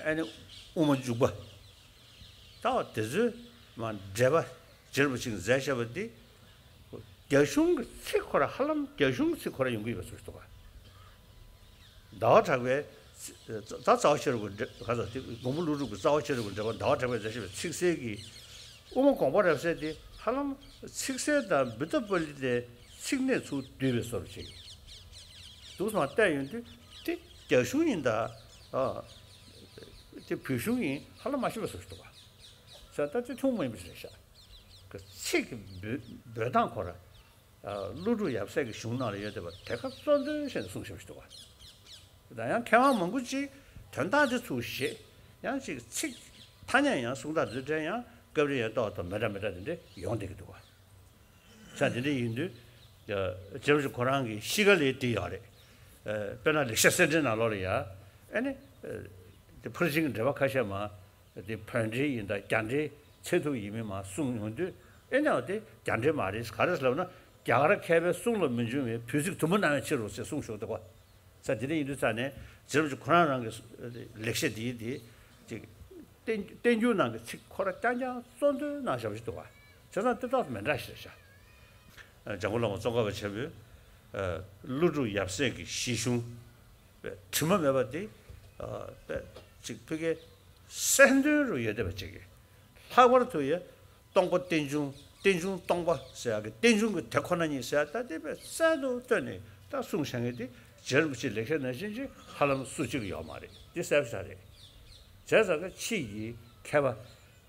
ཨེ་ནི་དབུ་མ་འཇུག་པ། ད་བ་དེ་ཚོའི་མ་འགྲེལ་པ་རྗེ་རིན་པོ་ཆེས་མཛད་བཞག་པ་འདི་རྒྱ་གཞུང་གི་ཚིག་ཁོ་ར་ཧ་ལམ་རྒྱ་གཞུང་གི་ཚིག་ཁོ་ར་ཡོང་གི་ཡོད་པ་ཚོད་འདུག་ག་ཟླ་བ་གྲགས་པའི་ད་རྩ་བ་ཤེས་རབ་ཀྱི་འགྲེལ་ག་ཚོད་དེ་མགོན་པོ་ཀླུ་སྒྲུབ་ཀྱི་རྩ་བ་ཤེས་རབ་ཀྱི་འགྲེལ་པ་ཟླ་བ་གྲགས་པས་མཛད་བཞག་པའི་ཚིག་གསལ་གྱི་དབུ་མ་དགོངས་པ་རབ་གསལ་དེ་ཧ་ལམ་ཚིག་གསལ་དང་བུདྡྷ་པཱ་ལི་ཏའི་ཚིག་སྣེ་ཚུར་བསྡུས་པའི་བཟོ་འདྲ་ཅིག་འདུག་སེ་མར་བལྟས་ཡོང་དུས་དེ་རྒྱ་གཞུང་ཡིན་ད། ཨ། དེ་བོད་གཞུང་ཡིན་ཧ་ལམ་མ་ཤེས་པའི་བཟོ་ཞིག་འདུག་ག་ས་ད་དེ་ཐུན་མོང་མ་ཡིན་པ་ཞིག་རེད་ཤག་གི་ཚིག་གི་འབོད་འབོད་སྟངས་ཁོ་ར། ཨ། ཀླུ་སྒྲུབ་ཡབ་སྲས་ཀྱི་གཞུང་ནང་ལ་ཡོད་བསྡད་པ་དེ་ག་གཙོ་འདོན་བྱས་ནས་གསུངས་བཞག་པ་ཞིག་འདུག་ག་ད་ཡང་མཁས་དབང་མང་པོ་ཅིག་དོན་དག་དེ་ཚུར་བཞེས། ཡང་ཅིག་ཚིག་ཐ་སྙད་ཡང་གསུང་སྟངས་དེ་ཚོ་འདྲ་ཡང་སྐབས་རེ་ཡང་ཏོག་ཏོག་མི་འདྲ་མི་འདྲ་དེ་འདྲ་ཡོང་བསྡད་ཀྱི་འདུག་ག་ས་དེ་འདྲ་ཡིན་དུས། རྗེ་རིན་པོ་ཆེ་ཁོ་རང་གི་གཤིས་ཀ་ལ་དེ་ཡོད་རེད། ཨ། དཔེར་ན་ལེགས་བཤད་གསེར་ཕྲེང་ནང་ལོགས་ལ་ཡ། ཨེ་ནི། ཨ། དེ་ཕར་ཕྱིན་གྱི་འགྲེལ་པ་ཁ་ཤས་མ། དེ་བོད་འགྲེལ་ཡིན་ད་རྒྱ་འགྲེལ་ཚད་ཐུབ་ཡིན་མིན་མ་གསུངས་ཡོང་དུས་ཨེ་ནི་འོ་དེ་རྒྱ་འགྲེལ་མ་རེད་ག་རེ་ཟེར་ལབ་ན་རྒྱ་གར་མཁས་པའི་གསུང་ལ་མི་འབྱུང་བའི་བོད་ཚིག་དུམ་བུ་སྣང་བའི་ཕྱིར་རོ་ཞེས་གསུངས་བཞག་འདུག་ག་ས་དེ་འདྲ་ཡིན་དུས་ཙང་ནས་རྗེ་རིན་པོ་ཆེ་ཁོ་རང་རང་གི་ལེགས་བཤད་འདིའི་དེ་ཅིག་བསྟན་བསྟན་འགྱུར་ནང་གི་ཚིག་ཁོ་ར་རྐྱང་རྐྱང་གཙོ་འདོན་གནང་བཞག་པ་ཞིག་འདུག་ག་བྱས་ཙང་དེ་དག་མི་འདྲ་ཞིག་རེད་ཤག་འཇམ་མགོན་བླ་མ་ཙོང་ཁ་པ་ཆེན་པོས་ཀླུ་སྒྲུབ་ཡབ་སྲས་ཀྱི་གཞི་གཞུང་དྲི་མ་མེད་པ་དེ་ཅིག་ཕ་གིའི་གསལ་འདོན་རུ་ཡོད་བསྡད་པ་ཅིག་གིས་ལྷག་པར་དུ་ཡ། སྟོང་པ་རྟེན་འབྱུང་ རྟེན་འབྱུང་སྟོང་པ་ཟེར་ཡག་གི་རྟེན་འབྱུང་གི་དེ་ཁོ་ན་ཉིད་ཟེར་ཡག་ད་དེ་བས་གསལ་དུ་བཏོན་ནས་ད་གསུངས་བཞག་མཁན་དེ། རྗེ་རིན་པོ་ཆེ་ལེགས་བཤད་ནང་བཞིན་གྱི་ཧ་ལམ་སུ་གཅིག་ཡོད་མ་རེད། འདི་གསལ་པོ་ཞིག་རེད། བྱས་ཙང་ཀ་ཕྱིས་ཀྱི་མཁས་པ་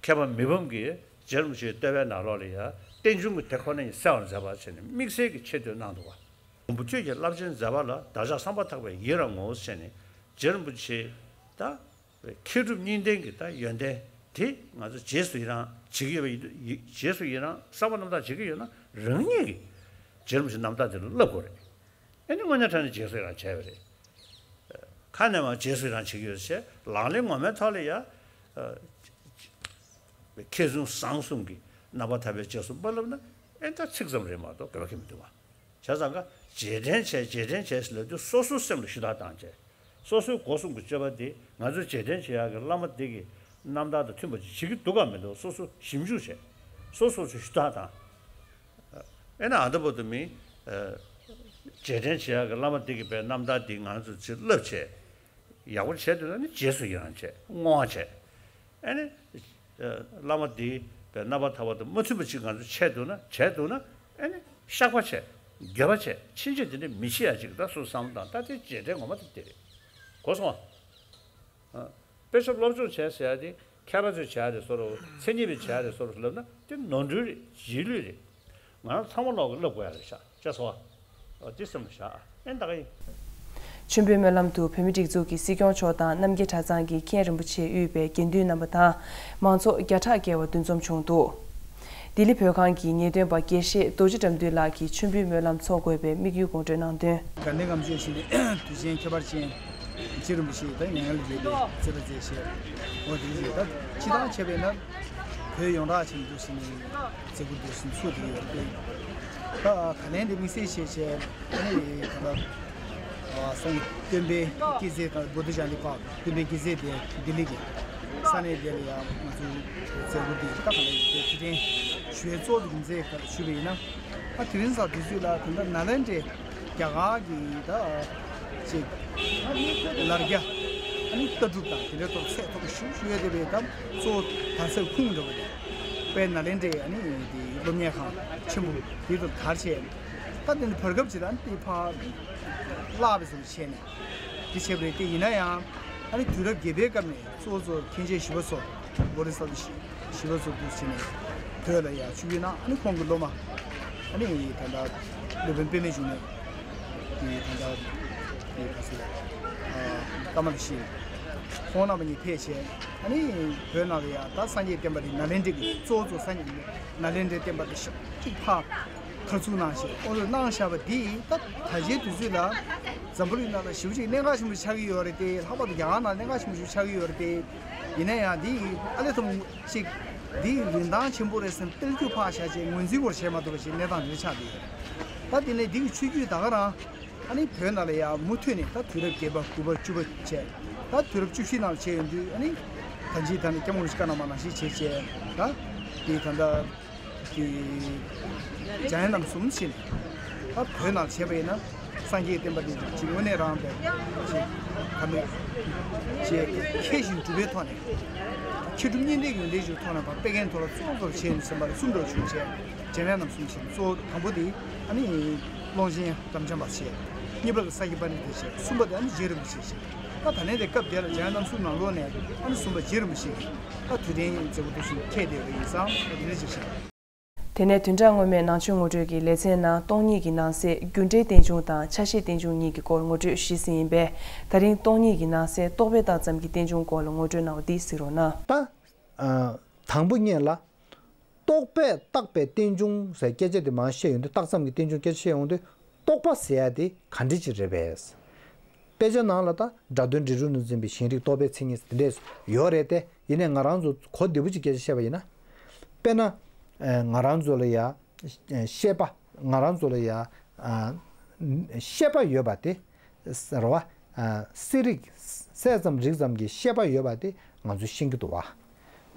མཁས་པ་མི་ཕམ་གྱིས་རྗེ་རིན་པོ་ཆེའི་བསྟོད་པའི་ནང་ལོགས་ལ་ཡང་རྟེན་འབྱུང་གི་དེ་ཁོ་ན་ཉིད་གསལ་བར་མཛད་པ་བྱས་ནས་དམིགས་བསལ་གྱི་ཆེ་བསྟོད་གནང་འདུག་པ། མགོན་པོ་ཁྱོད་ཀྱི་རླབས་ཆེན་མཛད་པ་ལ་བདག་ཅག་བསམ་པ་ཐག་པས་ཡི་རང་ངོ་ཟེར་ནས། རྗེ་རིན་པོ་ཆེ་ད་མཁས་གྲུབ་གཉིས་ལྡན་གྱི་ད་ཡོན་ཏན་དེ་ང་ཚོ་རྗེས་སུ་ཡི་རང་བྱེད་ཀྱི་ཡོད་པ་ཡིན་དུས། རྗེས་སུ་ཡི་རང་བསམ་པ་རྣམ་དག་བྱེད་ཀྱི་ཡོད་ན་རང་ཉིད་ཀྱིས་རྗེ་རིན་པོ་ཆེ་རྣམ་དག་དེ་ལ་བསླབ་དགོས་རེད། ཨེ་ནི་དངོས་གནས་དྲང་གནས་རྗེས་སུ་ཡི་རང་བྱས་པ་རེད། ཁ་ནས་མར་རྗེས་སུ་ཡི་རང་བྱེད་ཀྱི་ཡོད་ཅེས་ལག་ལེན་ངོ་མའི་ཐོག་ལ་ཡང་། མཁས་བཙུན་བཟང་གསུམ་གྱི་རྣམ་པར་ཐར་པའི་རྗེས་སུ་མ་བསླབ་ན་ཨེ་ད་ཚིག་ཙམ་རེད་མ་གཏོགས་དགོས་པ་གང་ཡང་མི་འདུག་པ། བྱས་ཙང་ཀ་རྗེས་དྲན་བྱས། རྗེས་དྲན་བྱས་ཟེར་ལབ་དུས་སོ་སོའི་སེམས་ལ་ཞུ་དག་བཏང་བྱས། སོ་སོའི་སྒོ་གསུམ་གྱི་སྤྱོད་པ་འདི་ང་ཚོས་རྗེས་དྲན་བྱེད་ཡག་གི་བླ་མ་འདི་གི་རྣམ་ཐར་དང་མཐུན་པ་ཅིག་བྱེད་ཀྱི་འདུག་གམ་མི་འདུག་སོ་སོ་ཞིབ་འཇུག་བྱས། སོ་སོ་ཚོས་ཞུ་དག་བཏང་། ཨེ་ན་ཨ་ད་བར་དུ་མི་རྗེས་དྲན་བྱེད་ཡག་གི་བླ་མ་འདི་གི་པའི་རྣམ་ཐར་འདི་ང་ཚོས་ཅིག་བསླབ་བྱས། ཡག་པོ་བྱས་འདུག་ན་ནི་རྗེས་སུ་ཡི་རང་བྱས། བསྔོ་བ་བྱས། ཨ་ནི། བླ་མ་འདིའི་རྣམ་པར་ཐར་པ་དང་མ་མཐུན་པ་ཅིག་ང་ཚོ་བྱས་འདུག་ན། བྱས་འདུག་ན། ཨ་ནི་བཤགས་པ་བྱས། འགྱོད་པ་བྱས། ཕྱིན་ཆད་དེ་འདྲ་མི་བྱེད་ཡ་ཅིག་ད་སོ་སོ་བསམ་བློ་བཏང་། ད་དེ་རྗེས་དྲན་ངོ་མ་དེ་དེ་རེད། གོ་སོང་ང་། དཔེ་ཆ་སློབ་སྦྱོང་བྱས་ཟེར་ཡ་དེ་མཁས་པ་ཚོས་བྱས་རེད་བཟོ་འདྲ་བོ། མཚན་ཉིད་པས་བྱས་རེད་བཟོ་འདྲ་བོ་ལབ་ན་དེ་ནོར་འཁྲུལ་རེད། རྗེས་ལུས་རེད། ང་རང་ཚང་མ་ལོག་གི་བསླབ་དགོས་ཡ་རེད་ཤག་ཅེས་སོ། འོ་དེ་སེམས་ལ་བཞག་ཨ། ཨེ་ད་ག་ཡིན། མཆོད་འབུལ་སྨོན་ལམ་དུ་བོད་མིའི་སྒྲིག་འཛུགས་ཀྱི་སྲིད་སྐྱོང་མཆོག་དང་རྣམ་རྒྱལ་གྲྭ་ཚང་གི་མཁན་རིན་པོ་ཆེ་དབུས་པའི་དགེ་འདུན་རྣམ་པ་དང་མང་ཚོགས་བརྒྱ་ཕྲག་བརྒལ་བ་འདུ་འཛོམས་བྱུང་འདུག་ལྡི་ལི་བོད་ཁང་གི་ངེས་སྟོན་པ་དགེ་བཤེས་རྡོ་རྗེ་དགྲ་འདུལ་ལགས་ཀྱིས་མཆོད་འབུལ་སྨོན་ལམ་ཚོགས་དགོས་པའི་དམིགས་ཡུལ་དགོངས་འགྲེལ་གནང་དོན། དགའ་ལྡན་ལྔ་མཆོད་བཞིན་དུས་ཆེན་ཁྱད་པར་ཅན་རྗེ་རིན་པོ་ཆེ་ད་མྱ་ངན་ལས་འདས་པའི་མཛད་པ་མཛད་བྱས། འོ་དེ་བཞིན་ད་སྤྱི་བཏང་བྱས་པས་ན་བོད་ཡོངས་གྲགས་ཆེན་པོ་འདུག་ཟེར་ནས་མཛད་སྒོ་འདུག་ཟེར་ཚུགས་བསྡད་ཡོད་པས། ད་ད་ལན་དེ་དམིགས་བསལ་བྱས་བྱས་ཨ་ནི་ད་ལྟ་སངས་རྒྱས་སྟོན་པའི་སྐྱེས་རྫས་དང་བོ་དྷི་ཇ་ཡ་ཏི་པ་སྟོན་པའི་སྐྱེས་རྫས་དེ་ལྡི་ལི་གི་ས་གནས་དེ་ལ་ཡང་ང་ཚོའི་མཛད་སྒོ་འདི་ད་ག་ལ་དེ་དེ་དྲན་ཞུ་བའི་གཙོ་བོ་དེ་མཛད་ཞུས་པ་ཡིན་ན། ཨ་དེ་རིང་སང་དུས་ཚོད་ལ་ད་ལྟ་ནཱ་ལེནྡྲའི་རྒྱ་གར་གྱི་ད་ཅིག་ལར་རྒྱ་ཨ་ནི་ལྟ་གྲུབ་དང་དེ་འདྲའི་ཐོག་ཚད་མཐོ་པོ་ཞེ་པོ་ཅིག་ཡོད་བསྡད་པའི་ད་གཙོ་བོ་དར་སའི་ཁུངས་འདྲ་བོ་དེ་དཔལ་ནཱ་ལེནྡྲའི་ཨ་ནི་དེ་སློབ་གཉེར་ཁང་ཆེན་པོ་དེ་ཚོ་དར་བྱས། ད་དེ་ནི་བར་སྐབས་ཅིག་ལ་ཨ་ནི་དེ་ཕར་བརླག་པའི་བཟོ་འདྲ་བྱས་ནས་དེ་བྱས་པ་རེད། དེ་ཡིན་ན་ཡང་ཨ་ནི་དུས་རབས་བརྒྱད་པའི་སྐབས་ནས་གཙོ་བོ་གཙོ་བོ་མཁན་ཆེན་ཞི་བ་འཚོ་བོ་དྷི་ས་ཏྭ་ཞི་བ་འཚོ་འདུག་ཟེར་ནས་བོད་ལ་ཡར་ཆིབས་བསྒྱུར་གནང་། ཨ་ནི་ཁོང་གི་སློབ་མ་ཨ་ནི་ད་ལྟ་སློབ་དཔོན་པདྨའི་འབྱུང་གནས་ཀྱི་ད་ལྟ་དེ་ག་ཚོད་ཀ་མ་ལ་ཤི་ཁོང་རྣམ་པ་གཉིས་ཕེབས་བྱས། ཨ་ནི་བོད་ནང་ལ་ཡང་ད་སངས་རྒྱས་བསྟན་པ་དེ་ནཱ་ལེནྡྲ་གི་གཙོ་བོ་གཙོ་བོ་སངས་རྒྱས་ནཱ་ལེནྡྲའི་བསྟན་པ་དེ་ཤུགས་ཅིག་ཕར་མཁར་ཚུགས་གནང་ཞེས་དབུ་འཛུགས་གནང་བཞག་པ་འདིས་ད་ད་ཆའི་དུས་ཚོད་ལ་འཛམ་བུ་གླིང་ནང་ལ་ཞེ་པོ་ཅིག་གནད་འགག་ཆེན་པོ་ཆགས་ཀྱི་ཡོད་རེད་དེ། ལྷག་པར་དུ་རྒྱ་གར་ནང་གནད་འགག་ཆེན་པོ་ཞིག་ཆགས་ཀྱི་ཡོད་རེད་དེ། ཡིན་ན་ཡང་འདི་ཨ་ལས་ཐོག་ཅིག་འདི་རིན་ཐང་ཆེན་པོ་རེད་ཟེར་ནས་དཔེར་བརྗོད་ཕར་བཞག་བྱས་ངོས་འཛིན་སྐོར་བྱས་མ་ཐུབ་པ་ཞིག་གནས་སྟངས་རེ་ཆགས་བསྡད་ཡོད་རེད། ད་དེ་ནས་འདི་གི་ཆོས་བརྒྱུད་ད་ག་རང་ཨ་ནི་བོད་ནང་ལ་ཡང་མུ་མཐུད་ནས་ད་དུས་རབས་བརྒྱད་པ་དགུ་པ་བཅུ་པ་བྱས། ད་དུས་རབས་བཅུ་བཞི་ནང་ལ་བྱས་ཡོང་དུས་ཨ་ནི་ད་ཅི་ད་ནི་སྐྱབས་མགོན་རིན་པོ་ཆེ་བཀའ་གནང་བ་ནང་བཞིན་བྱས་བྱས་ད་འདི་ད་ལྟ། གི་འཇམ་དབྱངས་རྣམ་གསུམ་ཞེས་ནས་ད་བོད་ནང་བྱས་པ་ཡིན་ན་སངས་རྒྱས་བསྟན་པ་འདི་ཅིག་དངོས་གནས་རང་དང་ཅིག་ད་མེད་ཅེས་མཁས་ཤིང་གྲུབ་པའི་ཐོག་ནས་མཁས་གྲུབ་གཉིས་ལྡན་ཡོན་ཏན་ཞིག་ཐོག་ནས་ཕར་སྤེལ་མཁན་ཐོག་ལ་གཙོ་བོ་གཙོ་བྱས་ནས་ཟིན་པ་ལ་གསུམ་འདྲ་བྱུང་བྱས། འཇམ་དབྱངས་རྣམ་གསུམ་ཞེས་གཙོ་བོ་དང་པོ་དེ་ཨ་ནི་ཀློང་ཆེན་རབ་འབྱམས་པ་བྱས། གཉིས་པ་ལ་ས་སྐྱ་པཎྜི་ཏ་བྱས། གསུམ་པ་དེ་ཨ་ནི་རྗེ་རིན་པོ་ཆེ་བྱས། ད་ད་ལན་དེ་སྐབས་དེ་ལ་འཇམ་དབྱངས་རྣམ་གསུམ་ནང་ལོགས་ནས་ཨ་ནི་གསུམ་པ་རྗེ་རིན་པོ་ཆེ་གིས་ད་དུས་དྲན་མཛད་སྒོ་འདུག་སེ་འཁེལ་བསྡད་པ་ཡིན་ཙང་ད་དེ་འདྲ་ཅིག་བྱས། དེ་ནས་བདུན་ཕྲག་སྔོན་མའི་ནང་ཆོས་ངོ་སྤྲོད་ཀྱི་ལེ་ཚན་ནང་སྟོང་ཉིད་ཀྱི་ནང་གསེས་རྒྱུ་འབྲས་རྟེན་འབྱུང་དང་ཆ་ཤས་རྟེན་འབྱུང་གཉིས་ཀྱི་སྐོར་ངོ་སྤྲོད་ཞུས་ཟིན་ཡིན་པས། ད་རིང་སྟོང་ཉིད་ཀྱི་ནང་གསེས་རྟོག་པས་བཏགས་ཙམ་གྱི་རྟེན་འབྱུང་སྐོར་ལ་ངོ་སྤྲོད་གནང་བ་འདི་གཟིགས་རོགས་གནང་། ད། ཨ། དང་པོ་ཉིད་ལ། རྟོག་པས་བཏགས་པའི་རྟེན་འབྱུང་ཟེར་སྐད་ཆ་དེ་མར་བཤད་ཡོང་དུས། བཏགས་ཙམ་གྱི་རྟེན་འབྱུང་སྐད་ཆ་བཤད་ཡོང་དུས། རྟོག་པ་ཟེར་ཡ་དེ་ག་འདྲ་ཅིག་རེད་པས། དཔེ་ཆ་ནང་ལ་ད་སྒྲ་དོན་འབྲས་རུ་ནི་འཛིན་པའི་ཞེན་རིག་རྟོག་པའི་མཚན་ཉིད་དེ་འདྲས་ཡོད་རེད་དེ། ཡིན་ནའི་ང་རང་ཚོ་གོ་བདེ་པོ་ཅིག་སྐད་ཆ་བཤད་པ་ཡིན་ན། དཔེར་ན། ཨ། ང་རང་ཚོ་ལ་ཡ། ཤེས་པ། ང་རང་ཚོ་ལ་ཡ། ཨ། ཤེས་པ་ཡོད་པ་དེ། ཟེར་བ། ཨ། སྲིད་རིག་སྲེད་ཙམ་རིག་ཙམ་གྱི་ཤེས་པ་ཡོད་པ་དེ་ང་ཚོས་ཤེས་ཀྱི་འདུག་བ།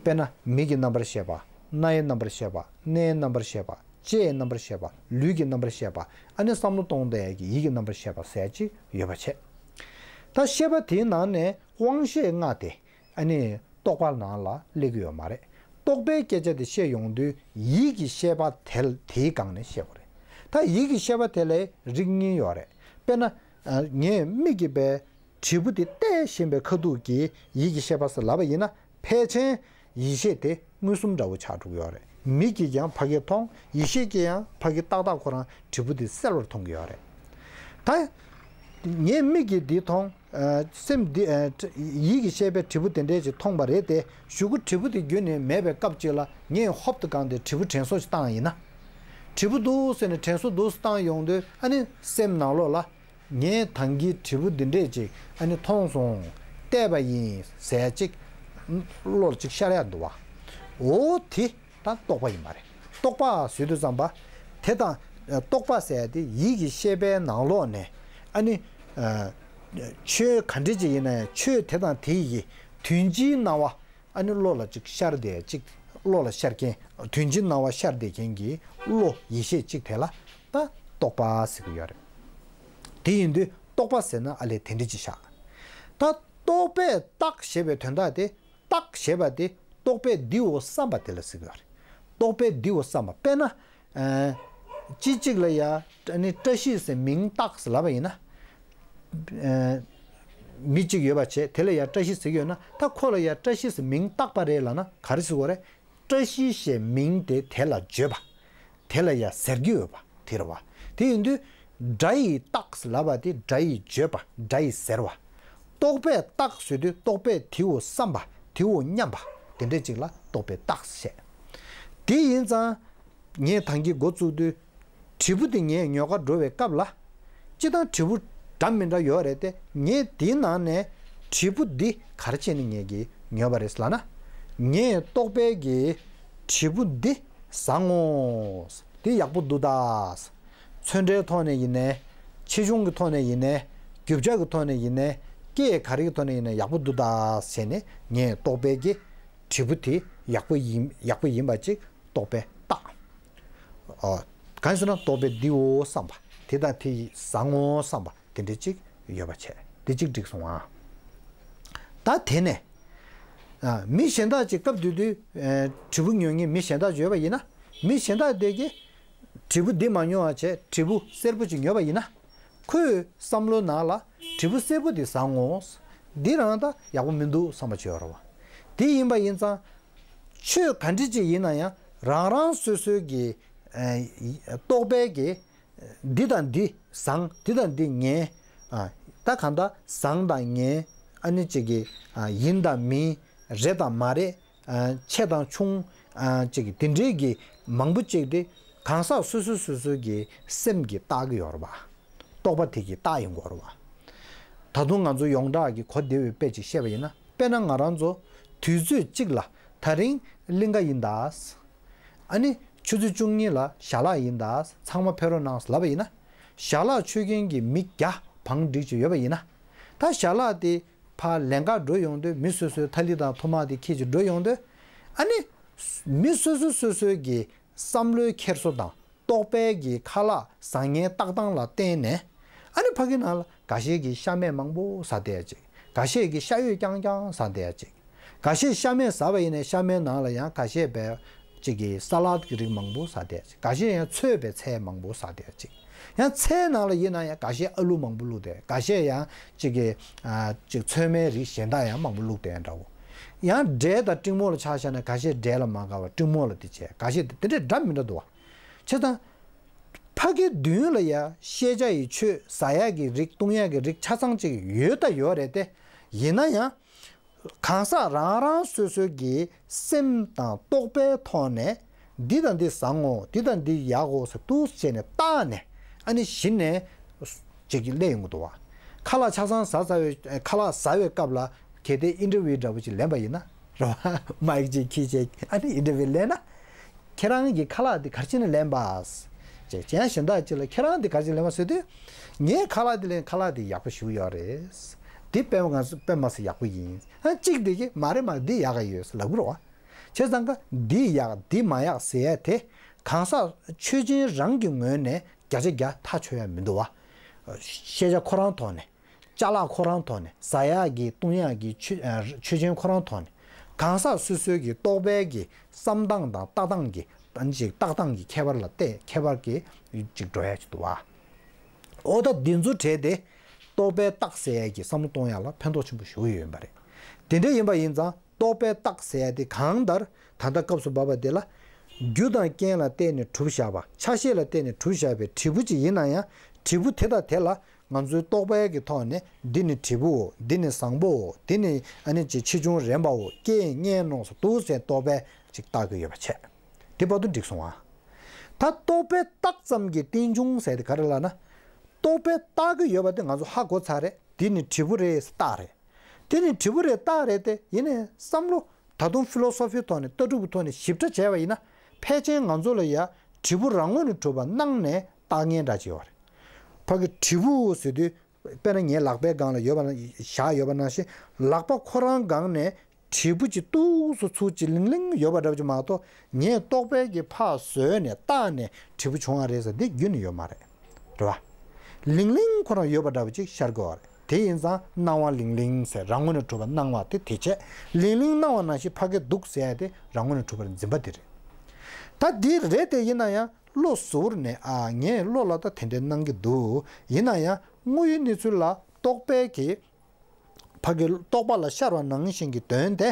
དཔེར་ན་མིག་གི་རྣམ་པར་ཤེས་པ། རྣ་ཡི་རྣམ་པར་ཤེས་པ། སྣའི་རྣམ་པར་ཤེས་པ། ལྕེའི་རྣམ་པར་ཤེས་པ། ལུས་ཀྱི་རྣམ་པར་ཤེས་པ། ཨ་ནི་བསམ་བློ་གཏོང་བསྡད་ཀྱི་ཡིད་ཀྱི་རྣམ་པར་ཤེས་པ་ཟེར་ཅིག་ཡོད་པ་བྱས། ད་ཤེས་པ་དེའི་ནང་ནས་དབང་ཤེས་ལྔ་དེ་ཨ་ནི་རྟོག་པ་ནང་ལ་སླེབས་ཀྱི་ཡོད་མ་རེད། རྟོག་པའི་སྐད་ཆ་དེ་བཤད་ཡོང་དུས་ཡིད་ཀྱི་ཤེས་པ་དེ་དེའི་སྒང་ནས་བཤད་དགོས་རེད། ད་ཡིད་ཀྱི་ཤེས་པ་དེ་ལ་རིགས་གཉིས་ཡོད་རེད། དཔེར་ན། ངས་མིག་གིས་པའི་དྲིལ་བུ་དེ་བལྟས་བཞིན་པའི་ཁ་ཐུག་གི་ཡིད་ཀྱི་ཤེས་པ་ཟེར་ལབ་པ་ཡིན་ན། ཕལ་ཆེར་ཡིད་ཤེས་དེ་མངོན་སུམ་འདྲ་བོ་ཆགས་འགྲོ་གི་ཡོད་རེད། མིག་གིས་ཀྱང་ཕ་གི་མཐོང་། ཡིད་ཤེས་ཀྱིས་ཡང་ཕ་གི་ཏག་ཏག་ཁོ་རང་དྲིལ་བུ་དེ་གསལ་བར་མཐོང་གི་ཡོད་རེད། ད་ངས་མིག་གིས་འདི་མཐོང་། ཨ། སེམས་འདི། ཨ། ཡིད་ཀྱི་ཤེས་པས་དྲིལ་བུ་དེ་འདྲས་ཅིག་མཐོང་བ་རེད་དེ། གཞུག་གུ་དྲིལ་བུ་དེ་རྒྱུན་ནས་མེད་པའི་སྐབས་ཅིག་ལ་ངས་ཧོབ་ཏེ་སྒང་དེ་དྲིལ་བུ་དྲན་གསོ་ཞིག་བཏང་ཡིན་ན། དྲིལ་བུ་འདུག་ཟེར་ནས་དྲན་གསོ་འདུག་བཏང་ཡོང་དུས། ཨ་ནི་སེམས་ནང་ལོགས་ལ། ངས་ད་གིན་དྲིལ་བུ་འདི་འདྲས་ཅིག་ཨ་ནི་མཐོང་སོང་། བལྟས་པ་ཡིན་ཟེར་ཡ་ཅིག་བློ་ལ་ཅིག་ཤར་ཡ་འདུག་བ། འོ་དེ་ད་རྟོག་པ་ཡིན་པ་རེད། རྟོག་པ་ཟེར་དུས་ཙམ་པ། དེ་དང་རྟོག་པ་ཟེར་ཡ་དེ་ཡིད་ཀྱི་ཤེས་པའི་ནང་ལོགས་ནས། ཨ་ནི་ཆོས་ག་འདྲ་ཅིག་ཡིན་ན་ཡང་ཆོས་དེ་དང་དེ་ཡི་དོན་སྤྱིའི་སྣང་བ། ཨ་ནི་བློ་ལ་ཅིག་ཤར་བསྡད་ཅིག་བློ་ལ་ཤར་མཁན། དོན་སྤྱིའི་སྣང་བ་ཤར་བསྡད་མཁན་གྱི་བློ་ཡིད་ཤེས་ཅིག་དེ་ལ་ད་རྟོག་པ་ཟེར་གྱི་ཡོད་རེད། དེ་ཡིན་དུས་རྟོག་པ་ཟེར་ན་ཨ་ལས་དེ་འདྲ་ཅིག་བཞག་ད་རྟོག་པས་བཏགས་ཞེས་པའི་དོན་དག་དེ། བཏགས་ཞེས་པ་དེ་རྟོག་པས་འདིའོ་བསམ་པ་དེ་ལ་ཟེར་གྱི་ཡོད་རེད། རྟོག་པས་འདིའོ་བསམ་པ། དཔེར་ན། ཨ། ཅི་གཅིག་ལ་ཡ་ཨ་ནི་བཀྲ་ཤིས་ཟེར་མིང་བཏགས་ཟེར་ལབ་པ་ཡིན་ན། ཨ། མི་གཅིག་ཡོད་པ་བྱས། དེ་ལ་ཡ་བཀྲ་ཤིས་ཟེར་གྱི་ཡོད་ན། ད་ཁོ་ལ་ཡ་བཀྲ་ཤིས་ཟེར་མིང་བཏགས་པ་རེད་ལབ་ན་ག་རེ་ཟེར་དགོས་རེད། བཀྲ་ཤིས་ཞེས་མིང་དེ་དེ་ལ་བརྗོད་པ། དེ་ལ་ཡ་ཟེར་གྱི་ཡོད་པ་དེ་རེད་བ། དེ་ཡིན་དུས་སྒྲ་ཡིས་བཏགས་ལབ་པ་དེ་སྒྲ་ཡིས་བརྗོད་པ། སྒྲ་ཡིས་ཟེར་བ། རྟོག་པས་བཏགས་ཟེར་དུས་རྟོག་པས་དེའོ་བསམ་པ། དེའོ་སྙམ་པ། དེ་འདྲ་ཅིག་ལ་རྟོག་པས་བཏགས་ཟེར། དེ་ཡིན་ཙང་། ངས་ད་གིན་འགོ་བཙུགས་དུས། དྲིལ་བུ་དེ་ངས་ཉོ་གར་འགྲོ་བའི་སྐབས་ལ། སྤྱིར་བཏང་དྲིལ་བུ་འདྲ་མི་འདྲ་ཡོད་རེད་དེ། ངས་དེའི་ནང་ནས་དྲིལ་བུ་འདི་ག་རེ་བྱས་ནས་ངས་ཀྱིས་ཉོས་པ་རེད་ལབ་ན། ངས་རྟོག་པས་ཀྱིས་དྲིལ་བུ་འདི་བཟང་ངོ་། འདི་ཡག་པོ་འདུག་ད། ཚོན་ཁྲའི་ཐོག་ནས་ཡིན་ནའི། ཆེ་ཆུང་གི་ཐོག་ནས་ཡིན་ནའི། རྒྱུ་ཆ་གི་ཐོག་ནས་ཡིན་ནའི། སྐད་ག་རེ་གི་ཐོག་ནས་ཡིན་ནའི་ཡག་པོ་འདུག་ད་ཟེར་ནས། ངས་རྟོག་པས་ཀྱིས་དྲིལ་བུ་དེ་ཡག་པོ་ཡིན། ཡག་པོ་ཡིན་པ་ཅིག་རྟོག་པས་བཏགས། ཨ། གང་ཡིན་ཟེར་ན་རྟོག་པས་འདིའོ་བསམ་པ། དེ་དང་དེ་ཡིས་བཟང་ངོ་བསམ་པ་དེ་འདྲ་ཅིག་ཡོད་པ་བྱས། དེ་གཅིག་འགྲིག་སོང་ཨ། ད་དེ་ནས། ཨ། མི་གཞན་དག་ཅིག་སྐབས་དེ་དུས། ཨ། དྲིལ་བུ་ཉོ་མཁན་མི་གཞན་དག་ཅིག་ཡོད་པ་ཡིན་ན། མི་གཞན་དག་དེ་གིས་དྲིལ་བུ་འདི་མ་ཉོ་བ་བྱས་དྲིལ་བུ་སེར་པོ་ཅིག་ཉོས་པ་ཡིན་ན། ཁོའི་བསམ་བློའི་ནང་ལ་དྲིལ་བུ་སེར་པོ་དེ་བཟང་ངོ་། འདི་རང་ད་ཡག་པོ་མི་འདུག་བསམ་པ་ཅིག་ཡོད་རེད་བ། དེ་ཡིན་པ་ཡིན་ཙང་། ཆོས་ག་འདྲ་ཅིག་ཡིན་ན་ཡང་རང་རང་སོ་སོའི་གི། ཨ། རྟོག་པའི་གི། འདི་དང་འདི་བཟང་། འདི་དང་འདི་ངན། ཨ། ད་གང་ལྟར་བཟང་དང་ངན། ཨ་ནི་གཅིག་གི། ཨ། ཡིན་དང་མིན། རེད་དང་མ་རེད། ཨ། ཆེ་དང་ཆུང་། ཨ། གཅིག་གི་དེ་འདྲའི་གི་མང་པོ་གཅིག་དེ་གང་ཟག་སོ་སོ་སོ་སོའི་གི་སེམས་ཀྱིས་བཏགས་ཀྱི་ཡོད་རེད་བ། རྟོག་པ་དེ་གིས་བཏགས་ཡོང་གི་ཡོད་རེད་བ། ད་དུང་ང་ཚོ་ཡོངས་གྲགས་ཀྱི་གོ་བདེ་བའི་དཔེ་ཅིག་བཤད་པ་ཡིན་ན། དཔེར་ན་ང་རང་ཚོ་དུས་ཚོད་གཅིག་ལ་ད་རིང་གླིང་ག་ཡིན་ད། ཨ་ནི་ཆུ་ཚོད་བཅུ་གཉིས་ལ་ཞལ་ལག་ཡིན་ད། ཚང་མ་ཕེབས་རོགས་གནང་ལབ་པ་ཡིན་ན། ཞལ་ལག་མཆོད་མཁན་གྱི་མི་བརྒྱ་བང་བསྒྲིགས་ཀྱི་ཡོད་པ་ཡིན་ན། ད་ཞལ་ལག་དེ་ཕར་ལེན་གར་འགྲོ་ཡོང་དུས། མི་སོ་སོའི་ཐ་ལི་དང་ཐུར་མ་དེ་འཁྱེར་གྱི་འགྲོ་ཡོང་དུས། ཨ་ནི་མི་སོ་སོ་སོ་སོའི་གི་བསམ་བློའི་འཁྱེར་སོ་དང་། རྟོག་པའི་གི་ཁ་ལག་བཟང་ངན་བཏགས་སྟངས་ལ་བརྟེན་ནས། ཨ་ནི་ཕ་གི་ནང་ལ་འགའ་ཤས་ཀྱིས་ཤ་མེད་མང་པོ་ཟ་བསྡད་ཅིག་འགའ་ཤས་ཀྱིས་ཤ་ཡོད་རྐྱང་རྐྱང་ཟ་བསྡད་ཅིག་འགའ་ཤས་ཤ་མེད་ཟ་བ་ཡིན་ནའི་ཤ་མེད་ནང་ལ་ཡང་འགའ་ཤས་བས་ཅིག་གི་ས་ལད་ཀྱི་རིགས་མང་པོ་ཟ་བསྡད་ཅིག་འགའ་ཤས་ཡང་ཚོས་པའི་ཚལ་མང་པོ་ཟ་བསྡད་ཅིག་ཡང་ཚལ་ནང་ལ་ཡིན་ན་ཡང་འགའ་ཤས་ཨ་ལུ་མང་པོ་བླུགས་བསྡད། འགའ་ཤས་ཡང་ཅིག་གི། ཨ། ཅིག་ཚོད་མའི་རིགས་གཞན་དག་ཡང་མང་པོ་བླུགས་བསྡད་འདྲ་བོ། ཡང་འབྲས་དང་ཀྲིང་མོ་ལ་ཆ་བཞག་ན་འགའ་ཤས་འབྲས་ལ་མ་དགའ་བ་ཀྲིང་མོ་ལ་དེ་བྱས། འགའ་ཤས་དེ་དེ་འདྲས་འདྲ་མི་འདྲ་འདུག་བ། བྱས་ཙང་། ཕ་གི་མདུན་ལ་ཡ་ཤེས་བྱ་ཡི་ཆོས་ཟ་ཡག་གི་རིགས་བཏུང་ཡག་གི་རིགས་ཆ་ཚང་ཅིག་ཡོད་ད་ཡོད་རེད་དེ། ཡིན་ན་ཡང་། གང་ཟག་རང་རང་སོ་སོའི་གི་སེམས་དང་རྟོག་པའི་ཐོག་ནས། འདི་དང་འདི་བཟང་ངོ་། འདི་དང་འདི་ཡག་གོ་ཟེར་འདུག་བྱས་ནས་བརྟགས་ནས། ཨ་ནི་གཞི་ནས་ཅིག་གི་སླེབས་ཡོང་གི་འདུག་བ། ཁ་ལག་ཆ་ཚང་ཟ་ཟ་བའི། ཁ་ལག་ཟ་བའི་སྐབས་ལ་གལ་ཏེ་ཨིན་ཊར་བིའུ་འདྲ་པོ་ཅིག་ལེན་པ་ཡིན་ན། རེད་བ། མའིག་ཅིག་འཁྱེར་བྱས་ཨ་ནི་ཨིན་ཊར་བིའུ་ལེན་ན། ཁྱེད་རང་གི་ཁ་ལག་འདི་ག་རེ་བྱས་ནས་ལེན་པ། ཅེས་ཅན་གཞན་དག་ཅིག་ལ་ཁྱེད་རང་འདི་ག་རེ་བྱས་ལེན་པ་ཟེར་དུས། ངའི་ཁ་ལག་འདི་ལེན། ཁ་ལག་འདི་ཡག་པོ་ཞེ་པོ་ཡོད་རེད། འདི་དཔེ་མ་དཔེ་མ་སྲིད་ཡག་པོ་ཡིན། ཨ། གཅིག་འདི་གིས་མ་རེད་མ་རེད་འདི་ཡག་ག་ཡོད་ཟེར་ལབ་ཀྱི་རེད་བ། བྱས་ཙང་ཀ་འདི་ཡག་འདི་མ་ཡག་ཟེར་ཡ་དེ་གང་ཟག་ཆོས་ཅན་རང་གི་ངོས་ནས་བརྒྱ་ཆ་བརྒྱ་ཐག་ཆོད་ཡ་མི་འདུག་བ། ཤེས་བྱ་ཁོ་རང་ཐོག་ནས། ཅ་ལག་ཁོ་རང་ཐོག་ནས། ཟ་ཡག་གི་བཏུང་ཡག་གི་ཆོས། ཨ། ཆོས་ཅན་ཁོ་རང་ཐོག་ནས། གང་ཟག་སོ་སོའི་གི་རྟོག་པའི་གི་བསམ་སྟངས་དང་ལྟ་སྟངས་ཀྱི་ཨ་ནི་ཅིག་བརྟག་སྟངས་ཀྱི་ཁྱད་པར་ལ་བལྟས་ཁྱད་པར་གྱི་ཅིག་འགྲོ་ཡ་ཅིག་འདུག་བ། འོ་ད་འདི་ཚོ་བྲལ་ཏེ་རྟོག་པས་བརྟགས་ཟེར་ཡ་གི་བསམ་བློ་གཏོང་ཡ་ལ་ཕན་ཐོགས་ཆེན་པོ་ཞེ་པོ་ཡོད་པ་རེད། དེ་འདྲ་ཡིན་པ་ཡིན་ཙང་རྟོག་པས་བརྟགས་ཟེར་ཡ་དེ་གང་ལྟར་ད་ལྟ་སྐབས་སུ་བབས་པ་དེ་ལ། རྒྱུ་དང་རྐྱེན་ལ་བརྟེན་ནས་གྲུབ་བཞག་པ་ཆ་ཤས་ལ་བརྟེན་ནས་གྲུབ་བཞག་པའི་འབྲས་བུ་ཅིག་ཡིན་ན་ཡང་འབྲས་བུ་དེ་དང་དེ་ལ་ང་ཚོའི་རྟོག་པའི་གི་ཐོག་ནས་འདི་ནི་འབྲས་བུའོ། འདི་ནི་བཟང་པོའོ། འདི་ནི་ཨ་ནི་ཅིག་ཆེ་ཆུང་རན་པའོ། རྐྱེན་ངན་ནོ་ཟེར་འདུག་ཟེར་རྟོག་པས་ཅིག་བརྟག་གི་ཡོད་པ་བྱས། དེ་བར་དུ་འགྲིག་སོང་ཨ། ད་རྟོག་པས་བརྟགས་ཙམ་གྱི་རྟེན་འབྱུང་ཟེར་དེ་ག་རེ་ལབ་ན། རྟོག་པས་བརྟག་གི་ཡོད་པ་དེ་ང་ཚོ་ཧ་གོ་ཚར་རེད། འདི་ནི་འབྲས་བུ་རེད་ཟེར་བརྟག་རེད། དེ་ནི་འབྲས་བུ་རེད་བརྟག་རེད་དེ་ཡིན་ནའི་བསམ་བློ་ད་དུང་ཕི་ལོ་སོ་ཕིའི་ཐོག་ནས་ལྟ་གྲུབ་ཀྱི་ཐོག་ནས་ཞིབ་ཕྲ་བྱས་པ་ཡིན་ན་ཕལ་ཆེར་ང་ཚོ་ལ་ཡ་འབྲས་བུ་རང་ངོས་ནས་གྲུབ་པ་སྣང་ནས་བརྟག་མཁན་འདྲ་ཅིག་ཡོད་རེད། ཕ་གི་འབྲས་བུ་ཟེར་དུས་དཔེར་ན་ངའི་ལག་པའི་སྒང་ལ་ཡོད་པ་ན་བཞག་ཡོད་པ་ནང་བཞིན་ལག་པ་ཁོ་རང་སྒང་ནས་འབྲས་བུ་ཅིག་ཏོག་ཙམ་ཚུར་ཅིག་ལིང་ལིང་ཡོད་པ་འདྲ་པོ་ཅིག་མ་གཏོགས་ངས་རྟོག་པས་ཀྱི་ཕར་བཟོས་ནས་བརྟགས་ནས་འབྲས་བུ་བྱུང་བ་རེད་ཟེར་འདི་རྒྱུན་ནས་ཡོད་མ་རེད། རེད་བ། ལིང་ལིང་ཁོ་རང་ཡོད་པ་འདྲ་པོ་ཅིག་ཤར་དགོས་པ་རེད། དེ་ཡིན་ཙང་སྣང་བ་ལིང་ལིང་ཟེར་རང་ངོས་ནས་གྲུབ་པ་སྣང་བ་དེ་དེ་བྱས། ལིང་ལིང་སྣང་བ་ནང་བཞིན་ཕ་གི་འདུག་ཟེར་ཡ་དེ་རང་ངོས་ནས་གྲུབ་པར་འཛིན་པ་དེ་རེད། ད་འདི་རེད་དེ་ཡིན་ན་ཡང་བློ་ཟུར་ནས་ཨ་ངས་བློ་ལ་ད་དེ་འདྲའི་སྣང་གི་འདུག་ཡིན་ན་ཡང་དངོས་ཡོད་གནས་ཚུལ་ལ་རྟོག་པའི་གི་ཕ་གི་རྟོག་པ་ལ་ཤར་བ་ནང་བཞིན་གྱི་དོན་དེ་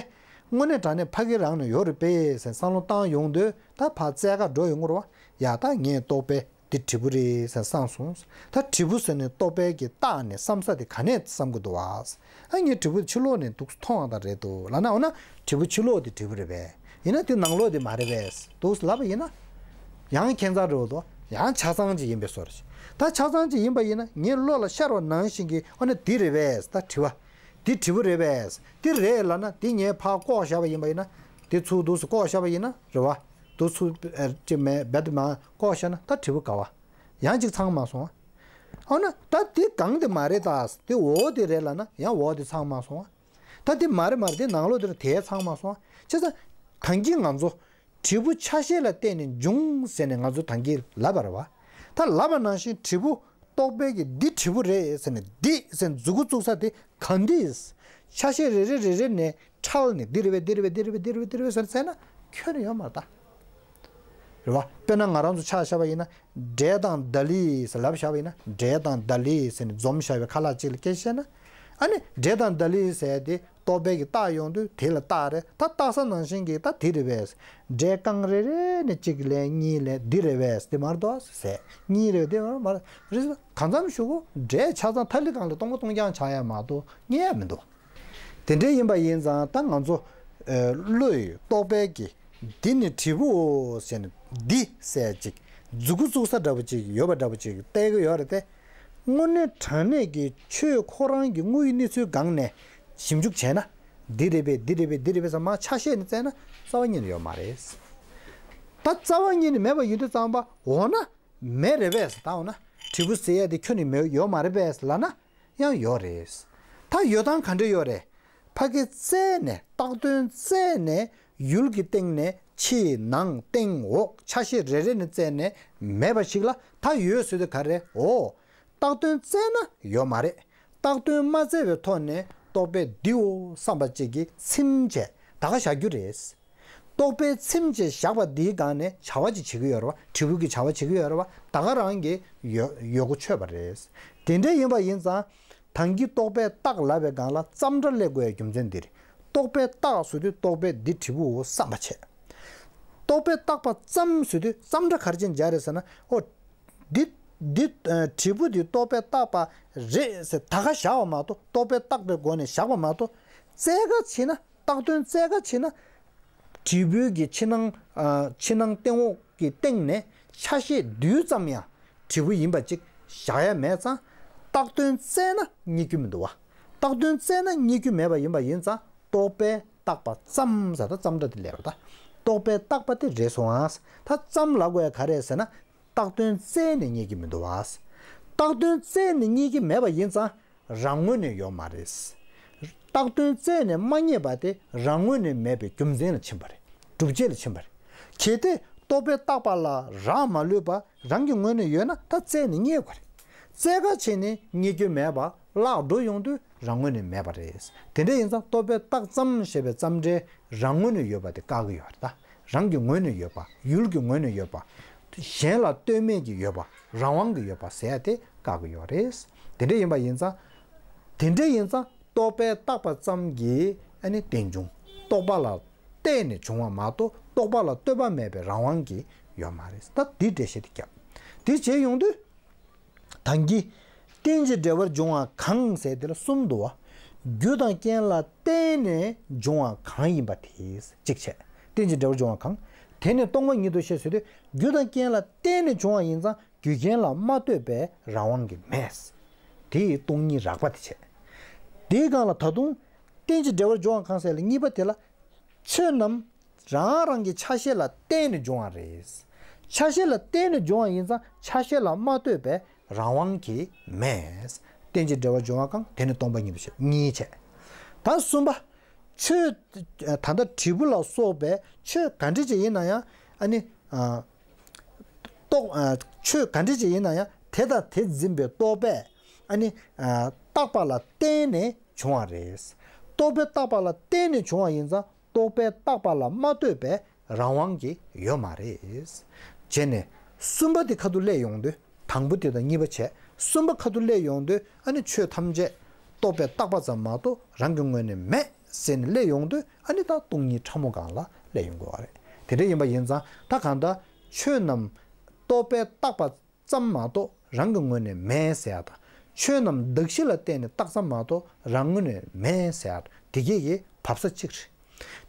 དངོས་གནས་དྲང་གནས་ཕ་གི་རང་ནས་ཡོད་རེད་པས་ཟེར་བསམ་བློ་བཏང་ཡོང་དུས་ད་ཕར་བཙལ་ག་འགྲོ་ཡོང་གི་རེད་བ། ཡ་ད་ངས་རྟོག་པས་འདི་འབྲས་བུ་རེད་ཟེར་བསམ་སོང་། ད་འབྲས་བུ་ཟེར་ནས་རྟོག་པའི་གི་བརྟགས་ནས་བསམ་ས་དེ་ག་ནས་བསམ་གི་འདུག་བ། ཨ་ངས་འབྲས་བུ་ཕྱི་ལོགས་ནས་འདུག་མཐོང་བ་དང་རེད་འདུག་ལབ་ན། འོ་ན་འབྲས་བུ་ཕྱི་ལོགས་དེ་འབྲས་བུ་རེད་པས། ཡིན་ན་དེ་ནང་ལོགས་དེ་མ་རེད་པས་འདུག་ལབ་པ་ཡིན་ན། ཡང་ཁྱད་མཚར་རེད་དོ། ཡང་ཆ་ཚང་ཅིག་ཡིན་པའི་བཟོ་འདྲ་ཞིག་ད་ཆ་ཚང་ཅིག་ཡིན་པ་ཡིན་ན་ངའི་བློ་ལ་ཤར་བ་ནང་བཞིན་གྱི་འོ་ན་འདི་རེད་པས་ད་དྲི་བ། འདི་འབྲས་བུ་རེད་པས། འདི་རེད་ལབ་ན་འདི་ངས་ཕར་བཀོག་བཞག་པ་ཡིན་པ་ཡིན་ན། འདི་ཚུར་འདུག་སེ་བཀོག་བཞག་པ་ཡིན་ན་རེད་བ། འདུག་ཚུར་ཨེ་ཅི་མེད་རྦད་དེ་མར་བཀོག་བཞག་ན་ད་འབྲས་བུ་ག་བ། ཡང་ཅིག་ཚང་མ་སོང་བ། འོ་ན་ད་འདི་གང་དེ་མ་རེད་ད། འདི་འོག་དེ་རེད་ལབ་ན་ཡང་འོག་དེ་ཚང་མ་སོང་བ། ད་འདི་མ་རེད་མ་རེད་དེ་ནང་ལོགས་དེ་རེད་དེ་ཚང་མ་སོང་བ། བྱས་ཙང་ད་གིན་ང་ཚོ་འབྲས་བུ་ཆ་ཤས་ལ་བརྟེན་ནས་འབྱུང་ཟེར་ནས་ང་ཚོ་ད་གིན་ལབ་པ་རེད་བ། ད་ལབ་པ་ནང་བཞིན་འབྲས་བུ་རྟོག་པའི་གི་འདི་འབྲས་བུ་རེད་ཟེར་ནས་འདི་ཟེར་མཛུ་གུ་བཙུགས་ས་དེ་གང་འདི། ཆ་ཤས་རེ་རེ་རེ་རེ་ནས་ཁྲལ་ནས་འདི་རེད་པས་འདི་རེད་པས་འདི་རེད་པས་འདི་རེད་པས་འདི་རེད་པས་ཟེར་བཙལ་ན་ཁྱོན་ནས་ཡོད་མ་རེད་ད། རེད་བ། དཔེར་ན་ང་རང་ཚོ་ཆ་བཞག་པ་ཡིན་ན་འབྲས་དང་ད་ལི་ཟེར་ལབ་བཞག་པ་ཡིན་ན་འབྲས་དང་ད་ལི་ཟེར་ནས་འཛོམས་བཞག་པའི་ཁ་ལག་ཅིག་ལ་སྐད་ཆ་བཤད་ན། ཨ་ནི་འབྲས་དང་ད་ལི་ཟེར་དེ་རྟོག་པས་ཀྱི་བརྟགས་ཡོང་དུས་དེ་ལ་བརྟགས་རེད་ད་བརྟགས་ས་ནང་བཞིན་གྱི་ད་དེ་རེད་པས། འབྲས་རྐང་རེ་རེ་ནས་གཅིག་ལེན་གཉིས་ལེན་འདི་རེད་པས་འདི་མ་རེད་དོ་ཟེར་གཉིས་རེད་འདི་མ་རེད་མ་རེད་ཟེར་གང་འཚམ་ཞུ་གོ་འབྲས་ཆ་ཚང་ཐ་ལི་སྒང་ལ་སྟོང་པ་སྟོང་རྐྱང་ཆགས་ཡ་མ་གཏོགས་རྙེད་ཡ་མི་འདུག་དེ་འདྲ་ཡིན་པ་ཡིན་ཙང་ད་ང་ཚོ་ཨ་བློ་ཡི་རྟོག་པའི་གི་འདི་ནི་འབྲས་བུའོ་ཟེར་ནས་འདི་ཟེར་ཅིག་མཛུ་གུ་བཙུགས་ས་འདྲ་པོ་ཅིག་ཡོད་པ་འདྲ་པོ་ཅིག་བལྟས་ཀྱི་ཡོད་རེད་དེ། དངོས་གནས་དྲང་གནས་ཀྱི་ཆོས་ཁོ་རང་གི་དངོས་ཡོད་གནས་ཚུལ་སྒང་ནས་ཞིབ་འཇུག་བྱས་ན་འདི་རེད་པས་འདི་རེད་པས་འདི་རེད་པས་ཟེར་མར་ཆ་ཤས་ནས་བཙལ་ན་རྩ་བ་ཉིད་ནས་ཡོད་མ་རེད། ད་རྩ་བ་ཉིད་ནས་མེད་པ་ཡིན་དུས་ཙམ་པ་འོ་ན། མེད་རེད་པས་ད་འོ་ན་འབྲས་བུ་ཟེར་ཡ་དེ་ཁྱོན་ནས་མེད་ཡོད་མ་རེད་པས་ལབ་ན་ཡང་ཡོད་རེད། ད་ཡོད་སྟངས་ག་འདྲ་ཡོད་རེད། ཕ་གི་བཙལ་ནས་བཏགས་དོན་བཙལ་ནས་ཡུལ་གྱི་སྟེང་ནས་ཕྱི་ནང་སྟེང་འོག་ཆ་ཤས་རེ་རེ་ནས་བཙལ་ནས་མེད་པ་ཞིག་ལ་ད་ཡོད་ཟེར་དུས་ག་རེ་འོ། བཏགས་དོན་བཙལ་ན་ཡོད་མ་རེད། བཏགས་དོན་མ་བཙལ་བའི་ཐོག་ནས་རྟོག་པས་འདིའོ་བསམ་པ་ཅིག་གིས་ཚིམ་བྱས་ད་ག་བཞག་རྒྱུ་རེད། རྟོག་པས་ཚིམ་བྱས་བཞག་པ་འདིའི་སྒང་ནས་བྱ་བ་ཅིག་བྱེད་ཀྱི་ཡོད་རེད་བ། འབྲས་བུ་གི་བྱ་བ་བྱེད་ཀྱི་ཡོད་རེད་བ། ད་ག་རང་གི་ཡོད་ཡོད་གོ་ཆོད་པ་རེད། དེ་འདྲ་ཡིན་པ་ཡིན་ཙང་། ད་གིན་རྟོག་པས་བརྟགས་ལབ་པའི་སྒང་ལ་ཙམ་སྒྲ་སླེབས་དགོས་ཡ་རྒྱུ་མཚན་འདི་རེད། རྟོག་པས་བརྟགས་ཟེར་དུས་རྟོག་པས་འདི་འབྲས་བུའོ་བསམ་པ་བྱས། རྟོག་པས་བརྟགས་པ་ཙམ་ཟེར་དུས་ཙམ་སྒྲ་ག་རེ་བྱས་ནས་སྦྱར་རེད་ཟེར་ན་ཨོ། འདི་འདི་ཨ་འབྲས་བུ་འདི་རྟོག་པས་བརྟགས་པ་རེད་ཟེར་ད་ག་བཞག་པ་མ་གཏོགས་རྟོག་པས་བརྟགས་པའི་སྒོ་ནས་བཞག་པ་མ་གཏོགས། བཙལ་ག་བྱེད་ན་བཏགས་དོན་བཙལ་ག་བྱེད་ན། འབྲས་བུའི་གི་ཕྱི་ནང་ཨ་ཕྱི་ནང་སྟེང་འོག་གི་སྟེང་ནས་ཆ་ཤས་རྡུལ་ཙམ་ཡང་འབྲས་བུ་ཡིན་པ་ཅིག་བཞག་ཡ་མེད་ཙང་། བཏགས་དོན་བཙལ་ན་རྙེད་རྒྱུ་མི་འདུག་བ། བཏགས་དོན་བཙལ་ན་རྙེད་རྒྱུ་མེད་པ་ཡིན་པ་ཡིན་ཙང་རྟོག་པས་བརྟགས་པ་ཙམ་ཟེར་ད་ཙམ་སྒྲ་དེ་སླེབས་པ་ད། རྟོག་པས་བརྟགས་པ་དེ་རེད་སོང་ཨ། ད་ཙམ་ལབ་དགོས་ཡ་ག་རེ་ཟེར་ན། བཏགས་དོན་བཙལ་ནས་རྙེད་ཀྱི་མི་འདུག་བ། བཏགས་དོན་བཙལ་ནས་རྙེད་ཀྱི་མེད་པ་ཡིན་ཙང་རང་ངོས་ནས་ཡོད་མ་རེད། བཏགས་དོན་བཙལ་ནས་མ་རྙེད་པ་དེ་རང་ངོས་ནས་མེད་པའི་རྒྱུ་མཚན་ལ་ཕྱིན་པ་རེད། སྒྲུབ་བྱེད་ལ་ཕྱིན་པ་རེད། གལ་ཏེ་རྟོག་པས་བརྟགས་པ་ལ་རག་མ་ལུས་པ་རང་གི་ངོས་ནས་ཡོད་ན་ད་བཙལ་ནས་རྙེད་དགོས་རེད། བཙལ་ག་བྱས་ནས་རྙེད་རྒྱུ་མེད་པ་བརླག་འགྲོ་ཡོང་དུས་ རང་ངོས་ནས་མེད་པ་རེད། དེ་འདྲ་ཡིན་ཙང་རྟོག་པས་བཏགས་ཙམ་ཞེས་པའི་ཙམ་སྒྲས་རང་ངོས་ནས་ཡོད་པ་དེ་བཀག་གི་ཡོད་རེད་ད། རང་གི་ངོས་ནས་ཡོད་པ། ཡུལ་གྱི་ངོས་ནས་ཡོད་པ། གཞན་ལ་ལྟོས་མེད་ཀྱི་ཡོད་པ། རང་དབང་གི་ཡོད་པ་ཟེར་ཡ་དེ་བཀག་གི་ཡོད་རེད། དེ་འདྲ་ཡིན་པ་ཡིན་ཙང་། དེ་འདྲ་ཡིན་ཙང་རྟོག་པས་བཏགས་པ་ཙམ་གྱིས་ཨ་ནི་རྟེན་འབྱུང་རྟོག་པ་ལ་བརྟེན་ནས་བྱུང་བ་མ་གཏོགས་རྟོག་པ་ལ་ལྟོས་པ་མེད་པའི་རང་དབང་གིས་ཡོད་མ་རེད། ད་འདི་འགྲེལ་བཤད་དེ་རྒྱབ། དེ་བྱས་ཡོང་དུས། ད་གིན། རྟེན་ཅིང་འབྲེལ་བར་འབྱུང་བ་གང་ཟེར་དེ་ལ་གསུམ་འདུག་བ། རྒྱུ་དང་རྐྱེན་ལ་བརྟེན་ནས་འབྱུང་བ་གང་ཡིན་པ་དེ་གཅིག་བྱས། རྟེན་ཅིང་འབྲེལ་བར་འབྱུང་བ་གང་། དེ་ནི་སྟོང་པ་ཉིད་དོ་ཞེས་ཟེར་དུས་རྒྱུ་དང་རྐྱེན་ལ་བརྟེན་ནས་འབྱུང་བ་ཡིན་ཙང་རྒྱུ་རྐྱེན་ལ་མ་ལྟོས་པའི་རང་དབང་གིས་མེད། དེ་ཡི་སྟོང་ཉིད་རགས་པ་དེ་བྱས། དེའི་སྒང་ལ་ད་དུང་། རྟེན་ཅིང་འབྲེལ་བར་འབྱུང་བ་གང་ཟེར་ལ་གཉིས་པ་དེ་ལ། ཆོས་རྣམས་རང་རང་གི་ཆ་ཤས་ལ་བརྟེན་ནས་འབྱུང་བ་རེད། ཆ་ཤས་ལ་བརྟེན་ནས་འབྱུང་བ་ཡིན་ཙང་ཆ་ཤས་ལ་མ་ལྟོས་པའི་རང་དབང་གིས་མེད། རྟེན་ཅིང་འབྲེལ་བར་འབྱུང་བ་གང་། དེ་ནི་སྟོང་པ་ཉིད་དོ་ཞེས་གཉིས་བྱས། ད་གསུམ་པ། ཆོས། ད་ལྟ་དྲིལ་བུ་ལ་སོགས་པའི་ཆོས་ག་འདྲ་ཅིག་ཡིན་ན་ཡང་ཨ་ནི། རྟོག་ཆོས་ག་འདྲ་ཅིག་ཡིན་ན་ཡང་དེ་དང་དེ་འཛིན་པའི་རྟོག་པས་ཨ་ནི། བཏགས་པ་ལ་བརྟེན་ནས་བྱུང་བ་རེད། རྟོག་པས་བཏགས་པ་ལ་བརྟེན་ནས་བྱུང་བ་ཡིན་ཙང་། རྟོག་པས་བཏགས་པ་ལ་མ་ལྟོས་པའི་རང་དབང་གིས་ཡོད་མ་རེད། བྱས་ནས་གསུམ་པ་དེ་ཁ་ཐུག་སླེབས་ཡོང་དུས། དང་པོ་དེ་དང་གཉིས་པ་བྱས། གསུམ་པ་ཁ་ཐུག་སླེབས་ཡོང་དུས་ཨ་ནི་ཆོས་ཐམས་ཅད་རྟོག་པས་བཏགས་པ་ཙམ་མ་གཏོགས་རང་གི་ངོས་ནས་མེད་ཟེར་ནས་སླེབས་ཡོང་དུས་ཨ་ནི་ད་སྟོང་ཉིད་ཕྲ་མོ་སྒང་ལ་སླེབས་ཡོང་དགོས་པ་རེད། དེ་འདྲ་ཡིན་པ་ཡིན་ཙང་ད་གང་ལྟར་ཆོས་རྣམས་རྟོག་པས་བཏགས་པ་ཙམ་མ་གཏོགས་རང་གི་ངོས་ནས་མེད་ཟེར་ཡ་དང་། ཆོས་རྣམས་གདགས་གཞི་ལ་བརྟེན་ནས་བཏགས་ཙམ་མ་གཏོགས་རང་ངོས་ནས་མེད་ཟེར་ཡ་དེ་གས་ཀྱི་བབས་ས་གཅིག་རེད།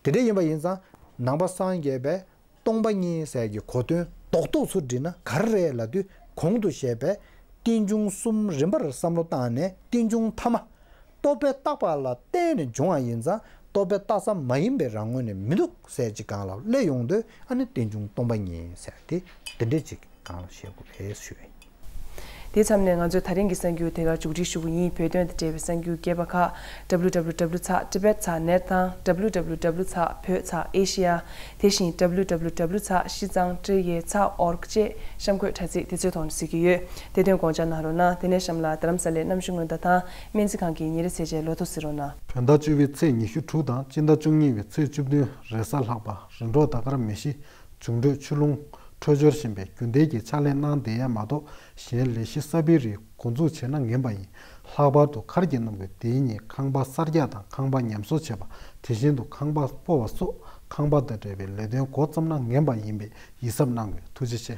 དེ་འདྲ་ཡིན་པ་ཡིན་ཙང་ནང་པ་སངས་རྒྱས་པའི་སྟོང་པ་ཉིད་ཟེར་གྱི་གོ་དོན་རྡོག་རྡོག་ཚུར་དྲིལ་ན་ག་རེ་རེད་ལབ་དུས་གོང་དུ་བཤད་པའི་རྟེན་འབྱུང་གསུམ་རིམ་པར་བསམ་བློ་བཏང་ནས་རྟེན་འབྱུང་ཐ་མ། རྟོག་པས་བཏགས་པ་ལ་བརྟེན་ནས་འབྱུང་བ་ཡིན་ཙང་རྟོག་པས་བཏགས་ས་མ་ཡིན་པའི་རང་ངོས་ནས་མི་འདུག་ཟེར་ཅིག་སྒང་ལ་སླེབས་ཡོང་དུས་ཨ་ནི་རྟེན་འབྱུང་སྟོང་པ་ཉིད་ཟེར་ཏེ་དེ་འདྲས་ཅིག་སྒང་ལ་བཤད་དགོས་རེད་ཞུ་ཡིན། དེ་མཚམས་ནས་ང་ཚོས་ད་རིང་གི་གསར་འགྱུར་དེ་གར་མཇུག་སྒྲིལ་ཞུ་གི་ཡིན། བོད་དོན་དང་འབྲེལ་བའི་གསར་འགྱུར་རྒྱས་པ་ཁག་www.tibet.net དང་www.བོད་Asia དེ་བཞིན་www.shizangtriye.org བཅས་གཤམ་འཁོད་དྲ་ཚིགས་དེ་ཚོའི་ཐོག་ནས་གཟིགས་ཀྱི་ཡོད། དེ་དོན་དགོངས་འཇགས་གནང་རོགས་གནང་། དེ་ནས་གཤམ་ལ་རྡ་རམ་ས་ལའི་གནམ་གཤིས་སྔོན་བརྡ་དང་སྨན་རྩིས་ཁང་གི་ཉིན་རེའི་ཚེས་བཅད་ལོ་ཐོ་གཟིགས་རོགས་གནང་། བོད་ཟླ་བཅུ་པའི་ཚེས་ཉི་ཤུ་དྲུག་དང་སྤྱི་ཟླ་བཅུ་གཉིས་པའི་ཚེས་བཅུ་བདུན་རེས་གཟའ་ལྷག་པ་རིམ་གྲོ་ཟླ་སྐར་མེ་བཞི། འབྱུང་འཕྲོད་ཆུ་རླུང་འཕྲོད་སྦྱོར་བཞིན་པའི་རྒྱུན་ལྡན་གྱི་ཕྱག་ལས་གནང་བསྡད་ཡ་མ་གཏོགས་གཞན་ལས་གཞི་གསར་སྤེལ་རིགས་འགོ་འཛུགས་བྱས་ན་ངན་པ་ཡིན། ལྷག་པར་དུ་མཁར་གྱི་གནམ་གྱི་དེའི་ཉིན་ཁང་པ་གསར་རྒྱག་དང་ཁང་པ་ཉམས་གསོ་བྱེད་པ། དེ་བཞིན་དུ་ཁང་པ་སྤོ་བ་སོགས་ཁང་པ་དང་འབྲེལ་བའི་ལས་དོན་འགོ་བརྩམས་ན་ངན་པ་ཡིན་པས་ཡིད་གཟབ་གནང་དགོས། ཐུགས་རྗེ་ཆེ།